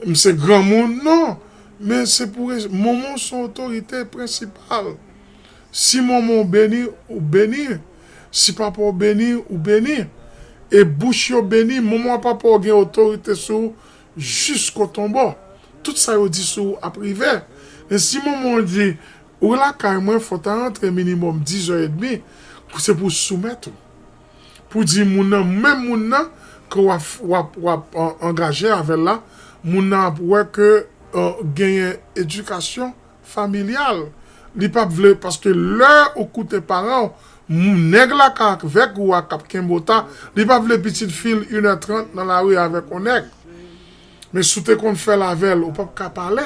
m se granmoun. Non, men se pou res- manman w se yon otorite prensipal. Si manman w beni, ou beni. Si papa w beni, ou beni. E bouch yo beni, manman w ak papa w gen otorite sou ou, jiskotonbo. Tout sa yo di sou ou ap rive. Men si manman w di, ou lakay mwen, fò w ta rantre minimòm diz è edmi, se pou w soumèt ou. Pou di moun nan, menm moun nan, ke w ap, w ap, w ap an- angaje avè l la, moun nan ap wè ke uh, genyen edikasyon familyal. Li p ap vle, paske lè ou koute paran w, moun, nèg la ka avèk ou a k ap kenbe w ta, li p ap vle pitit fi l inè trant nan lari avèk yon nèg. Men si w te konn fè l avè l, ou p ap ka pale.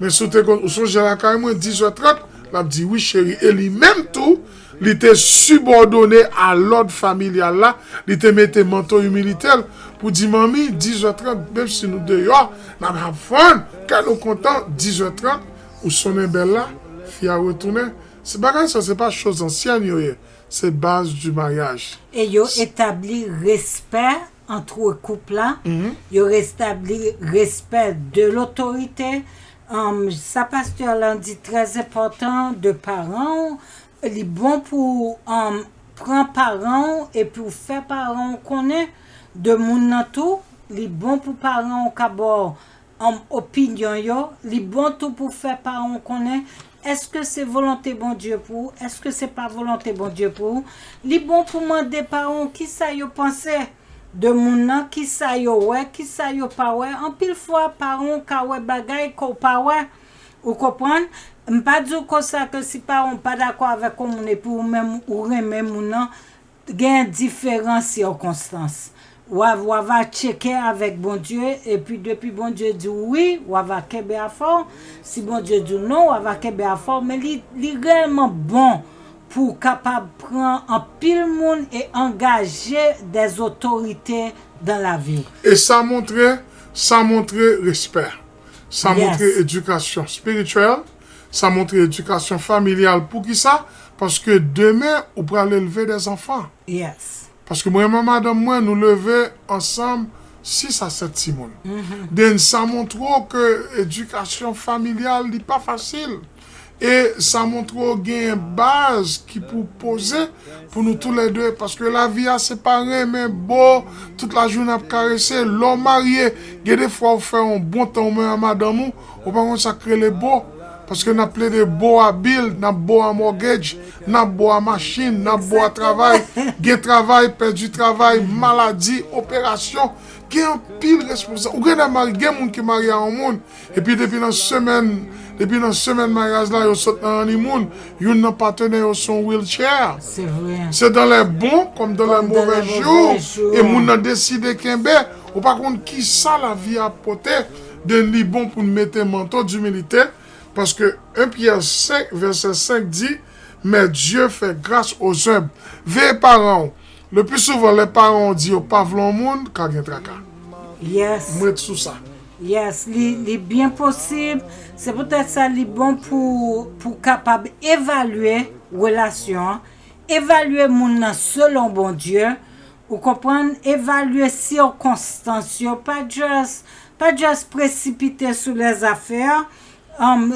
Men si w te konn, ou sonje lakay mwen, diz è trant, l ap di wi cheri. E li menm tou, li te sibòdone a lòd familyal la, li te mete manto imilite l pou di manmi, diz è trant, menm si nou deyò, n ap have fun, kè nou kontan, diz è trant, ou sonnen bèl la, fi a retounen. Se bagay sa, se pa choz ansyèn yo ye, se baz di maryaj. E yo etabli respè antre koup la, yo restabli respè de lotorite. Um, sa pastè lan di trè enpòtan de paran w. Li bon pou um, pran paran w epi w fè paran w konnen de moun nan tou. Li bon pou paran w ka ba w um, opinyon yo. Li bon tou pou fè paran w konnen èske se volonte Bondye pou ou, èske se pa volonte Bondye pou ou. Li bon pou mande paran w kisa yo panse de moun nan, kisa yo wè, kisa yo pa wè. Anpil fwa, paran w ka wè bagay ke w pa wè. Ou konprann? M pa di w konsa ke si paran w pa dakò avèk yon moun epi ou menm ou renmen moun nan, gen diferan sikonstans. W a, w a va tcheke avèk Bondye, epi depi Bondye di w wi, w a va kenbe afè w. Si Bondye di w non, w a va kenbe afè w. Men li, li reyèlman bon pou w kapab pran anpil moun e angaje dèzotorite dan lavi w. E sa montre, sa montre respè. Sa montre edikasyon espirityèl, sa montre edikasyon familyal. Poukisa? Paske demen, ou pral elve dèzanfan. Yes. Paske mwen menm madanm mwen, nou leve ansanm sis a sèt timoun. Den sa montre w ke edikasyon familyal, li pa fasil. E sa montre w genyen baz ki pou poze pou nou toulède. Paske lavi a se pa renmen bo, tout lajounen ap karese. Lè w marye, gen de fwa ou fè yon bon tan ou menm a madanm ou, ou pa konn sa k rele bo. Paske n ap plede bo a bil, n ap bo a mortgage, n ap bo a machin, n ap bo a travay. Gen travay, pèdi travay, maladi, operasyon. Gen anpil responsab. Ou gen de mari, gen moun ki marye a yon moun, epi depi nan semèn, depi nan semèn maryaj la, yo sot nan honeymoon, youn nan patnè yo se yon wheelchair. Se vre. Se dans les bons comme dans les Comme dans mauvais les jours. Mauvais jours. E moun nan deside kenbe. Ou pa konn kisa lavi a pote. Den li bon pou n mete manto dimilite. Paske en Pyè senk, vèsè senk di, Men Dye fè gras aux humbles. Veye paran w. Le pli souvan, lè paran w di yo pa vle yon moun, ka gen traka. Yes. M ret sou sa. Yes, li, li byen posib. Se poutèt sa li bon pou, pou kapab evalye relasyon an, evalye moun nan selon Bondye, ou konprann, evalye sikonstans yo, pa just, pa just presipite sou lèzafè, um,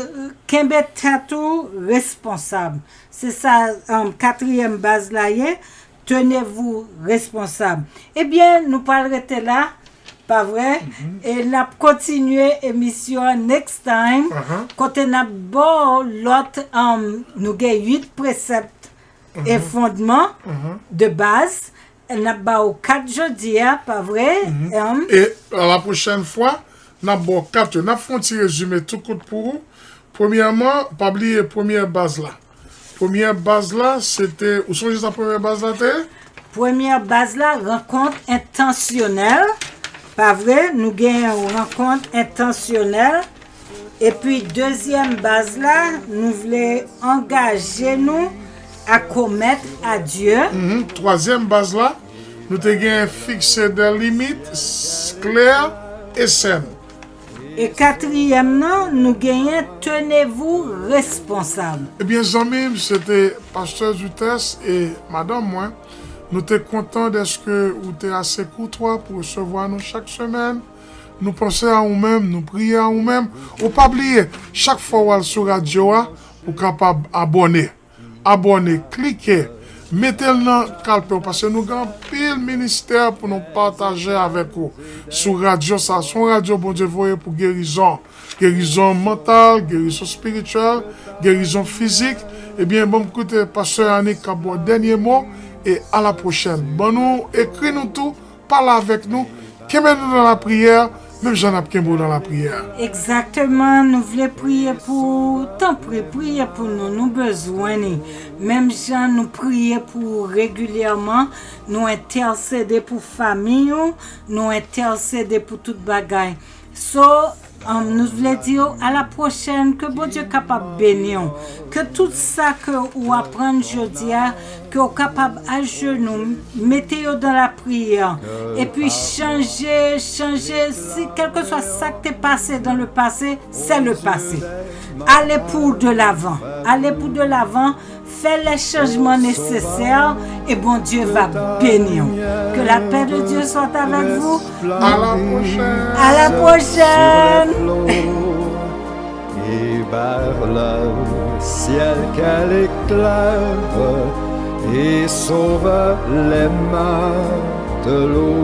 kenbe tèt ou responsab. Se sa um, katriyèm baz la ye, tenez-vous responsable. Ebyen, nou pral rete la, pa vre? E n ap kontinye emisyon an next time, kote n ap ba w lòt, um, nou gen uit presèp e fondman de baz. N ap ba w kat jodi a, pa vre? Um, E la pwochèn fwa, n ap ba w kat yo. N ap fè yon ti rezime tou kout pou ou. Premyèman, pa bliye premyè baz la. Premyè baz la, se te, ou sonje sa premyè baz la te ye? Premyè baz la, rankont entansyonèl. Pa vre? Nou gen yon rankont entansyonèl. Epi dezyèm baz la, nou vle angaje nou a komèt a Dye. Mhm. Twazyèm baz la, nou te gen fikse de limit s- klè e sèn. E katriyèm nan, nou genyen tenez-vous responsable. Ebyen, zanmi m, se te pastè Dutès e madanm mwen. Nou te kontan dèske ou te ase koutwa pou resevwa nou chak semèn. Nou panse a ou menm, nou priye a ou menm. Ou pa bliye, chak fwa w al sou radyo a, ou kapab abòne. Abòne, klike, Mete l nan kalpe w, paske nou gen anpil ministè pou nou pataje avèk ou sou radyo sa. Se yon radyo Bondye voye pou gerizon. Gerizon mantal, gerizon espirityèl, gerizon fizik. Ebyen, ban m koute pastè Annick k ap ba w dènye mo. E a la pwochèn. Ban nou, ekri nou tou, pale avèk nou. Kenbe nou nan lapriyè, menm jan n ap kenbe w nan lapriyè. Egzakteman, nou vle priye pou ou. Tanpri, priye pou nou. Nou bezwen ni. Menm jan nou priye pou ou regilyèman, nou entèsede pou fanmi ou, nou entèsede pou tout bagay. So, um, nou vle di w a la pwochèn, ke Bondye kapab beni w. Ke tout sa ke ou aprann jodi a, ke w kapab ajenou, mete yo dan lapriyè, epi chanje, chanje, si, kèlkeswa sa k te pase dans le passé, c'est le passé. Ale pou de lavan, ale pou de lavan, fè lè chanjman nesesè, e Bondye va beni w. Que la paix de Dieu soit avec vous. À la prochaine. À la prochaine. Et vers le ciel qu'elle éclaire et sauve les matelots.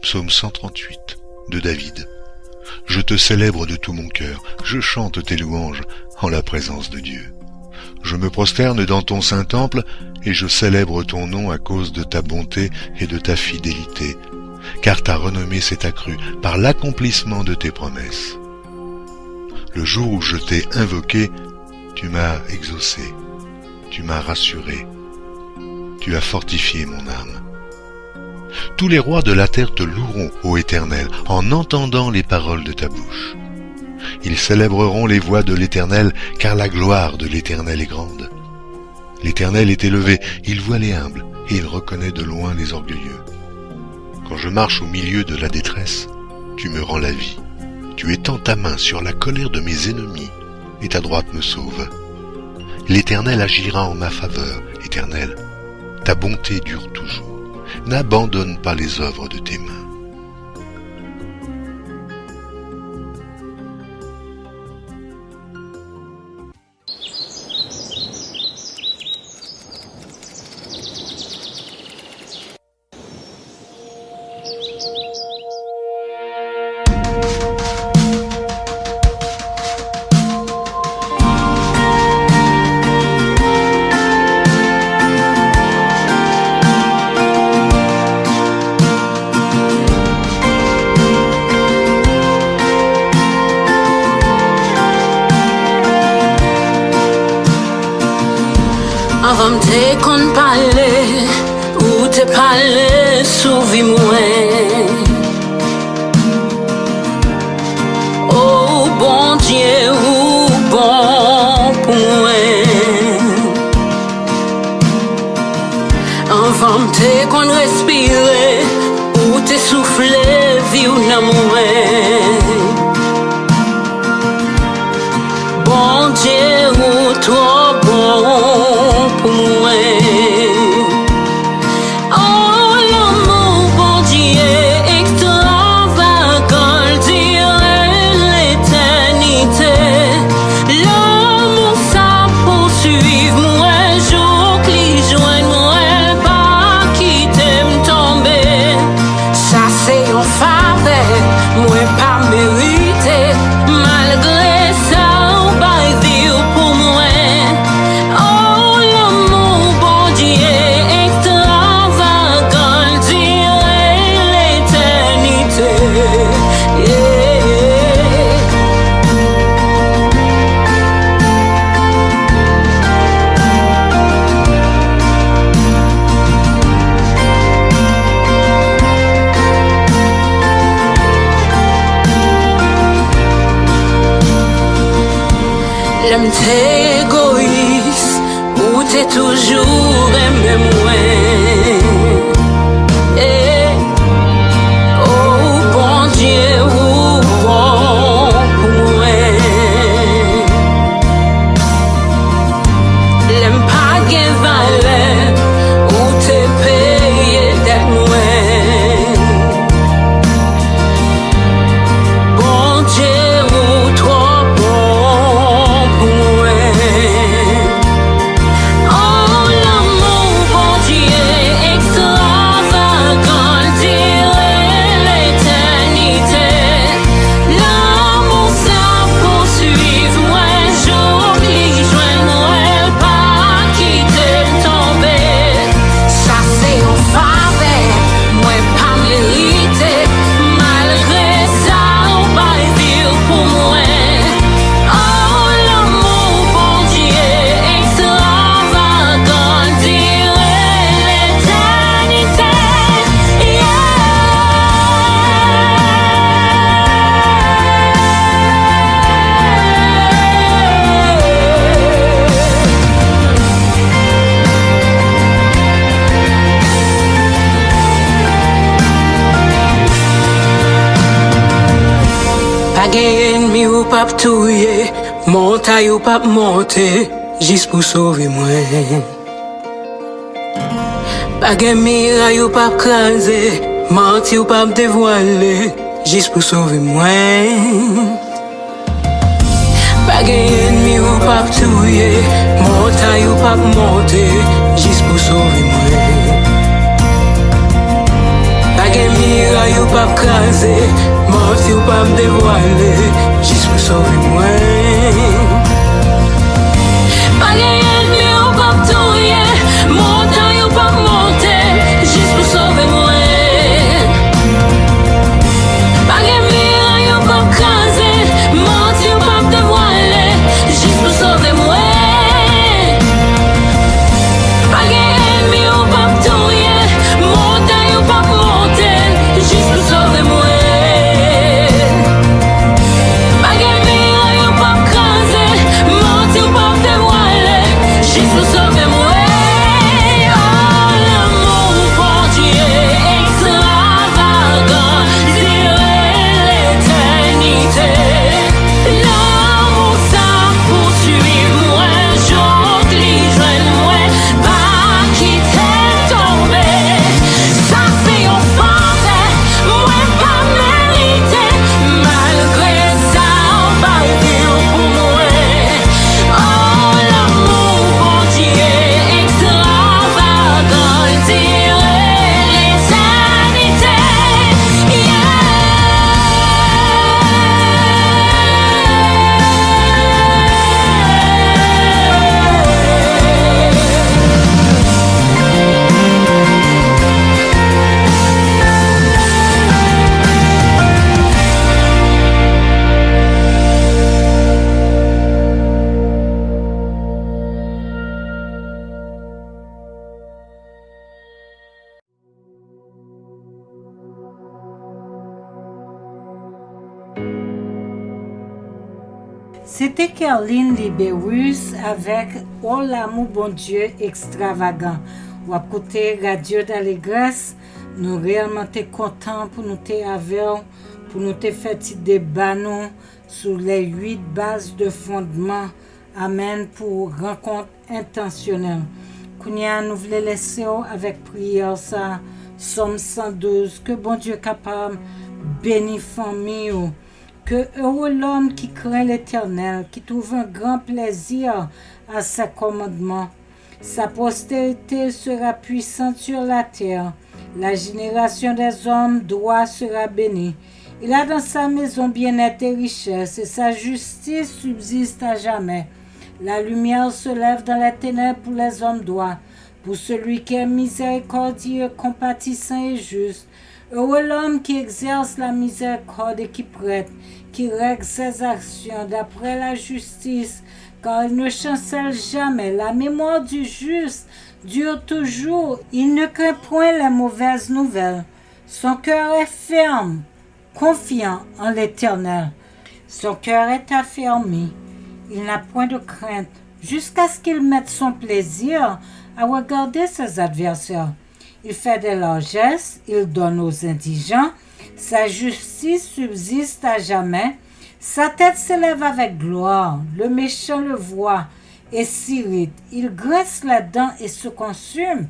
Psaume cent trente-huit de David. Je te célèbre de tout mon cœur, je chante tes louanges en la présence de Dieu. Je me prosterne dans ton saint temple et je célèbre ton nom à cause de ta bonté et de ta fidélité, car ta renommée s'est accrue par l'accomplissement de tes promesses. Le jour où je t'ai invoqué, tu m'as exaucé, tu m'as rassuré, tu as fortifié mon âme. Tous les rois de la terre te loueront, ô Éternel, en entendant les paroles de ta bouche. Ils célébreront les voies de l'Éternel, car la gloire de l'Éternel est grande. L'Éternel est élevé, il voit les humbles, et il reconnaît de loin les orgueilleux. Quand je marche au milieu de la détresse, tu me rends la vie. Tu étends ta main sur la colère de mes ennemis, et ta droite me sauve. L'Éternel agira en ma faveur. Éternel, ta bonté dure toujours. N'abandonne pas les œuvres de tes mains. Anvan m te konn pale, ou te pale sou vi mwen. O Bondye, ou bon pou mwen. Anvan m te konn respire, ou te soufle vi w nan mwen. Bondye, ou twò bon pou mwen. O, lanmou Bondye ekstravagan, l dire letènite. Lanmou sa pouswiv mwen jouk li jwenn mwen, l pa kite m tonbe. Sa se yon favè mwen pa merite, malgre sa w bay vi w pou mwen. O, lanmou Bondye ekstravagan, l dire letènite. Yeah. Lè m te egoyis, ou te toujou renmen mwen. Eh, o Bondye, ou bon pou mwen. Lè m pa gen valè, ou te peye dèt mwen. Bondye, ou twò bon pou mwen. O, lanmou Bondye ekstravagan, l dire letènite. Lanmou sa pouswiv mwen jouk li jwenn mwen, l pa kite m tonbe. Sa se yon favè mwen pa merite, malgre sa w bay vi w pou mwen. O, lanmou Bondye ekstravagan, dire letènite. Yeah. Pa gen ènmi ou p ap touye, montay ou p ap monte, jis pou sove mwen. Pa gen miray ou p ap kraze, manti ou p ap devwale, jis pou sove mwen. Pa gen ènmi ou p ap touye, montay ou p ap monte, jis pou sove mwen. Pa gen miray Yo p ap kraze, manti yo p ap devwale, jis pou sove mwen. Pa gen ènmi yo p ap touye, montay yo p ap monte, jis pou sove mwen. Pa gen miray yo p ap kraze, manti yo p ap devwale, jis pou sove mwen. Pa gen ènmi yo p ap touye, montay yo p ap monte, jis pou sove mwen. Pa gen miray yo p ap kraze, manti yo p ap devwale, jis pou sove mwen. Oh, lanmou Bondye ekstravagan, dire letènite. Lanmou sa pouswiv mwen, jouk li jwenn mwen, pa kite m tonbe. Sa se yon favè mwen pa merite, malgre sa w bay vi w pou mwen. Oh, lanmou Bondye ekstravagan, dire letènite. Yeah. Se te Kerline Libérus avèk O lanmou Bondye ekstravagan. W ap koute Radio d'Allégresse. Nou reyèlman te kontan pou nou te avè w, pou nou te fè ti deba nou sou les huit bases de fondement. Amèn, pou rankont entansyonèl. Kounye a, nou vle lese w avèk priyè sa, Sòm san douz, ke Bondye kapab beni fanmi w. Que heureux l'homme qui craint l'Éternel, qui trouve un grand plaisir à ses commandements. Sa postérité sera puissante sur la terre. La génération des hommes droits sera bénie. Il a dans sa maison bien-être et richesse, et sa justice subsiste à jamais. La lumière se lève dans les ténèbres pour les hommes droits. Pour celui qui est miséricordieux, compatissant et juste, heureux l'homme qui exerce la miséricorde et qui prête, qui règle ses actions d'après la justice, car il ne chancelle jamais. La mémoire du juste dure toujours. Il ne craint point les mauvaises nouvelles. Son cœur est ferme, confiant en l'Éternel. Son cœur est affermi. Il n'a point de crainte, jusqu'à ce qu'il mette son plaisir à regarder ses adversaires. Il fait des largesses, il donne aux indigents. Sa justice subsiste à jamais. Sa tête s'élève avec gloire. Le méchant le voit et s'irrite. Il grince les dents et se consume.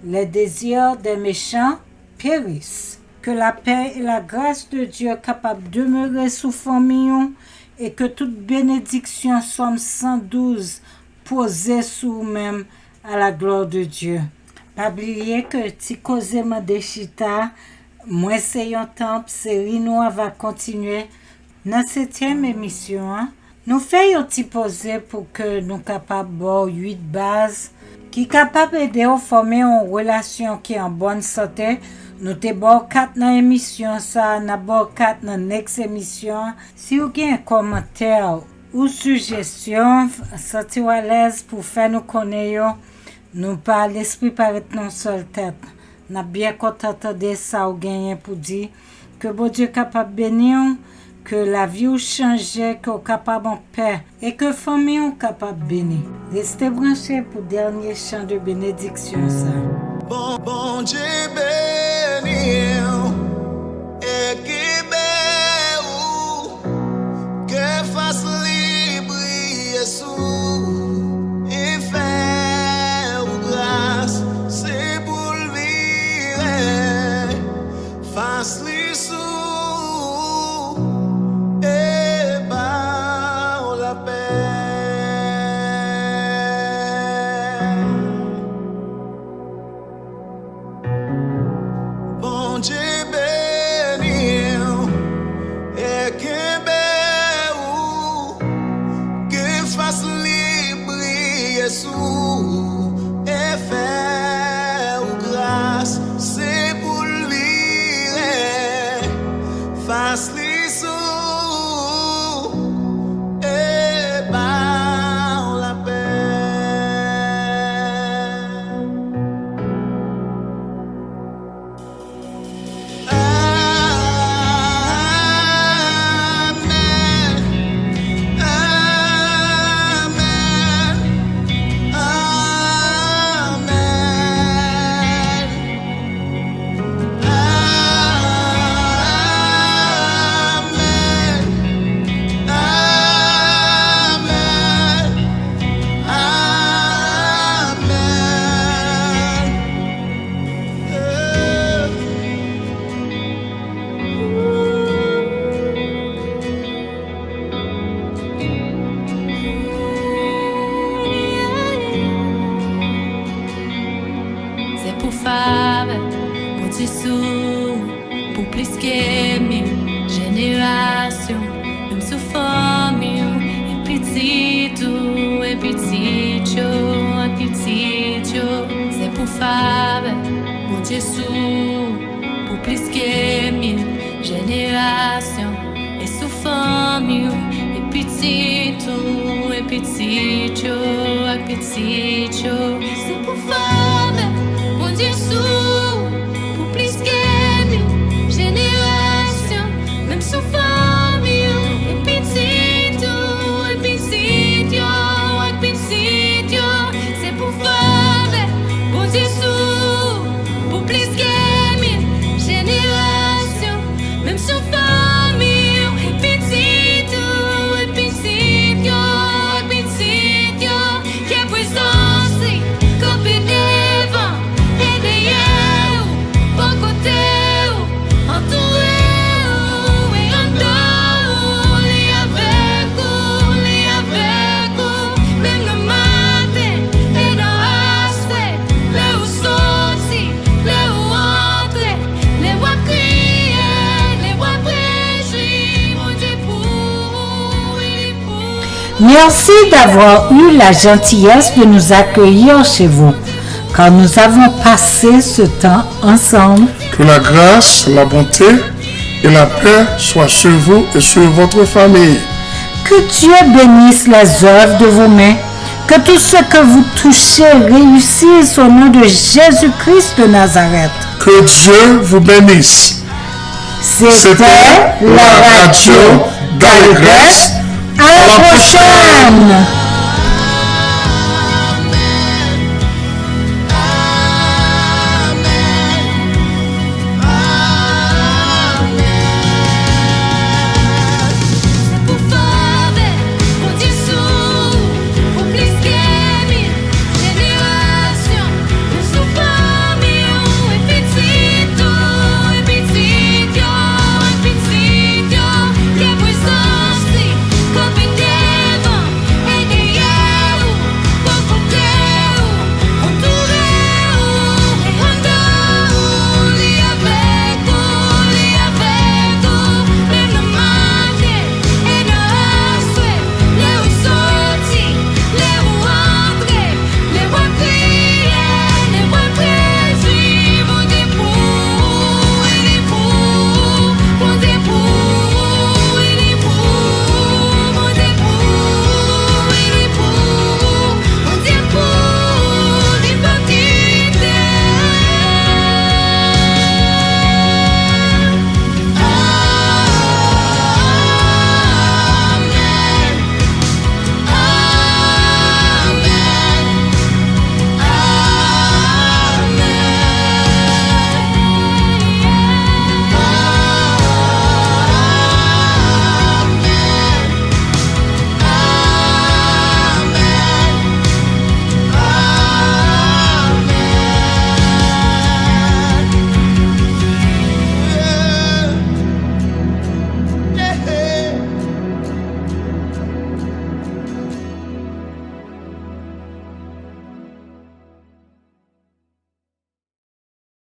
Les désirs des méchants périssent. Que la paix et la grâce de Dieu capable demeurer sous fanmi w, e ke tout benediksyon Sòm san douz poze sou ou menm, à la gloire de Dieu. Pa bliye ke Ti Koze Mande Chita, Mwen se yon tanp, seri nou an va kontinye. Nan setyèm emisyon an, nou fè yon ti poze pou ke nou kapab ba w uit baz ki kapab ede w fòme yon relasyon ki an bòn sante. Nou te ba w kat nan emisyon sa a, n ap ba w kat nan next emisyon an. Si w gen kòmantè ou sijesyon, santi w alèz pou fè nou konnen yo. Nou pa, lespri pa ret nan sèl tèt. N ap byen kontan tande sa w genyen pou di. Ke Bondye kapab beni w, ke lavi w chanje, ke w kapab anpè, e ke fanmi w kapab beni. Reste branche pou dènye chan de benediksyon sa. Bon, Bondye beni w e kenbe w. Ke fas li briye sou ou, e fè ou gras, se pou l vire fas li sou ou, e ba w lapè. Bondye beni. Jezi, pou plis ke mil jenerasyon, menm sou fanmi w, e pitit ou, e pitit yo, e pitit yo, se pou favè Bondye sou, pou plis ke mil jenerasyon, e sou fanmi w, e pitit ou, e pitit yo, ak pitit yo. Se pou favè Bondye sou, pou plis ke mil jenerasyon, menm sou fanmi w, e pitit ou, e pitit yo, ak pitit yo. Se pou favè Bondye sou, pou plis ke mil jenerasyon, menm sou fanmi w, e pitit ou, e pitit yo, e pitit yo. Ke prezans li kanpe devan e dèyè w, bò kote w, antoure w e anndan w. Li avèk ou, li avèk ou, menm nan maten e nan aswè. Lè ou soti, lè ou antre, lè w ap kriye, lè w ap rejwi, Bondye pou ou, wi, li pou ou. Merci d'avoir eu la gentillesse de nous accueillir chez vous, car nous avons passé ce temps ensemble. Que la grâce, la bonté et la paix soient sur vous et sur votre famille. Que Dieu bénisse les œuvres de vos mains. Que tout ce que vous touchez réussisse au nom de Jésus-Christ de Nazareth. Que Dieu vous bénisse. C'était la radio d'Allégresse. À la prochaine.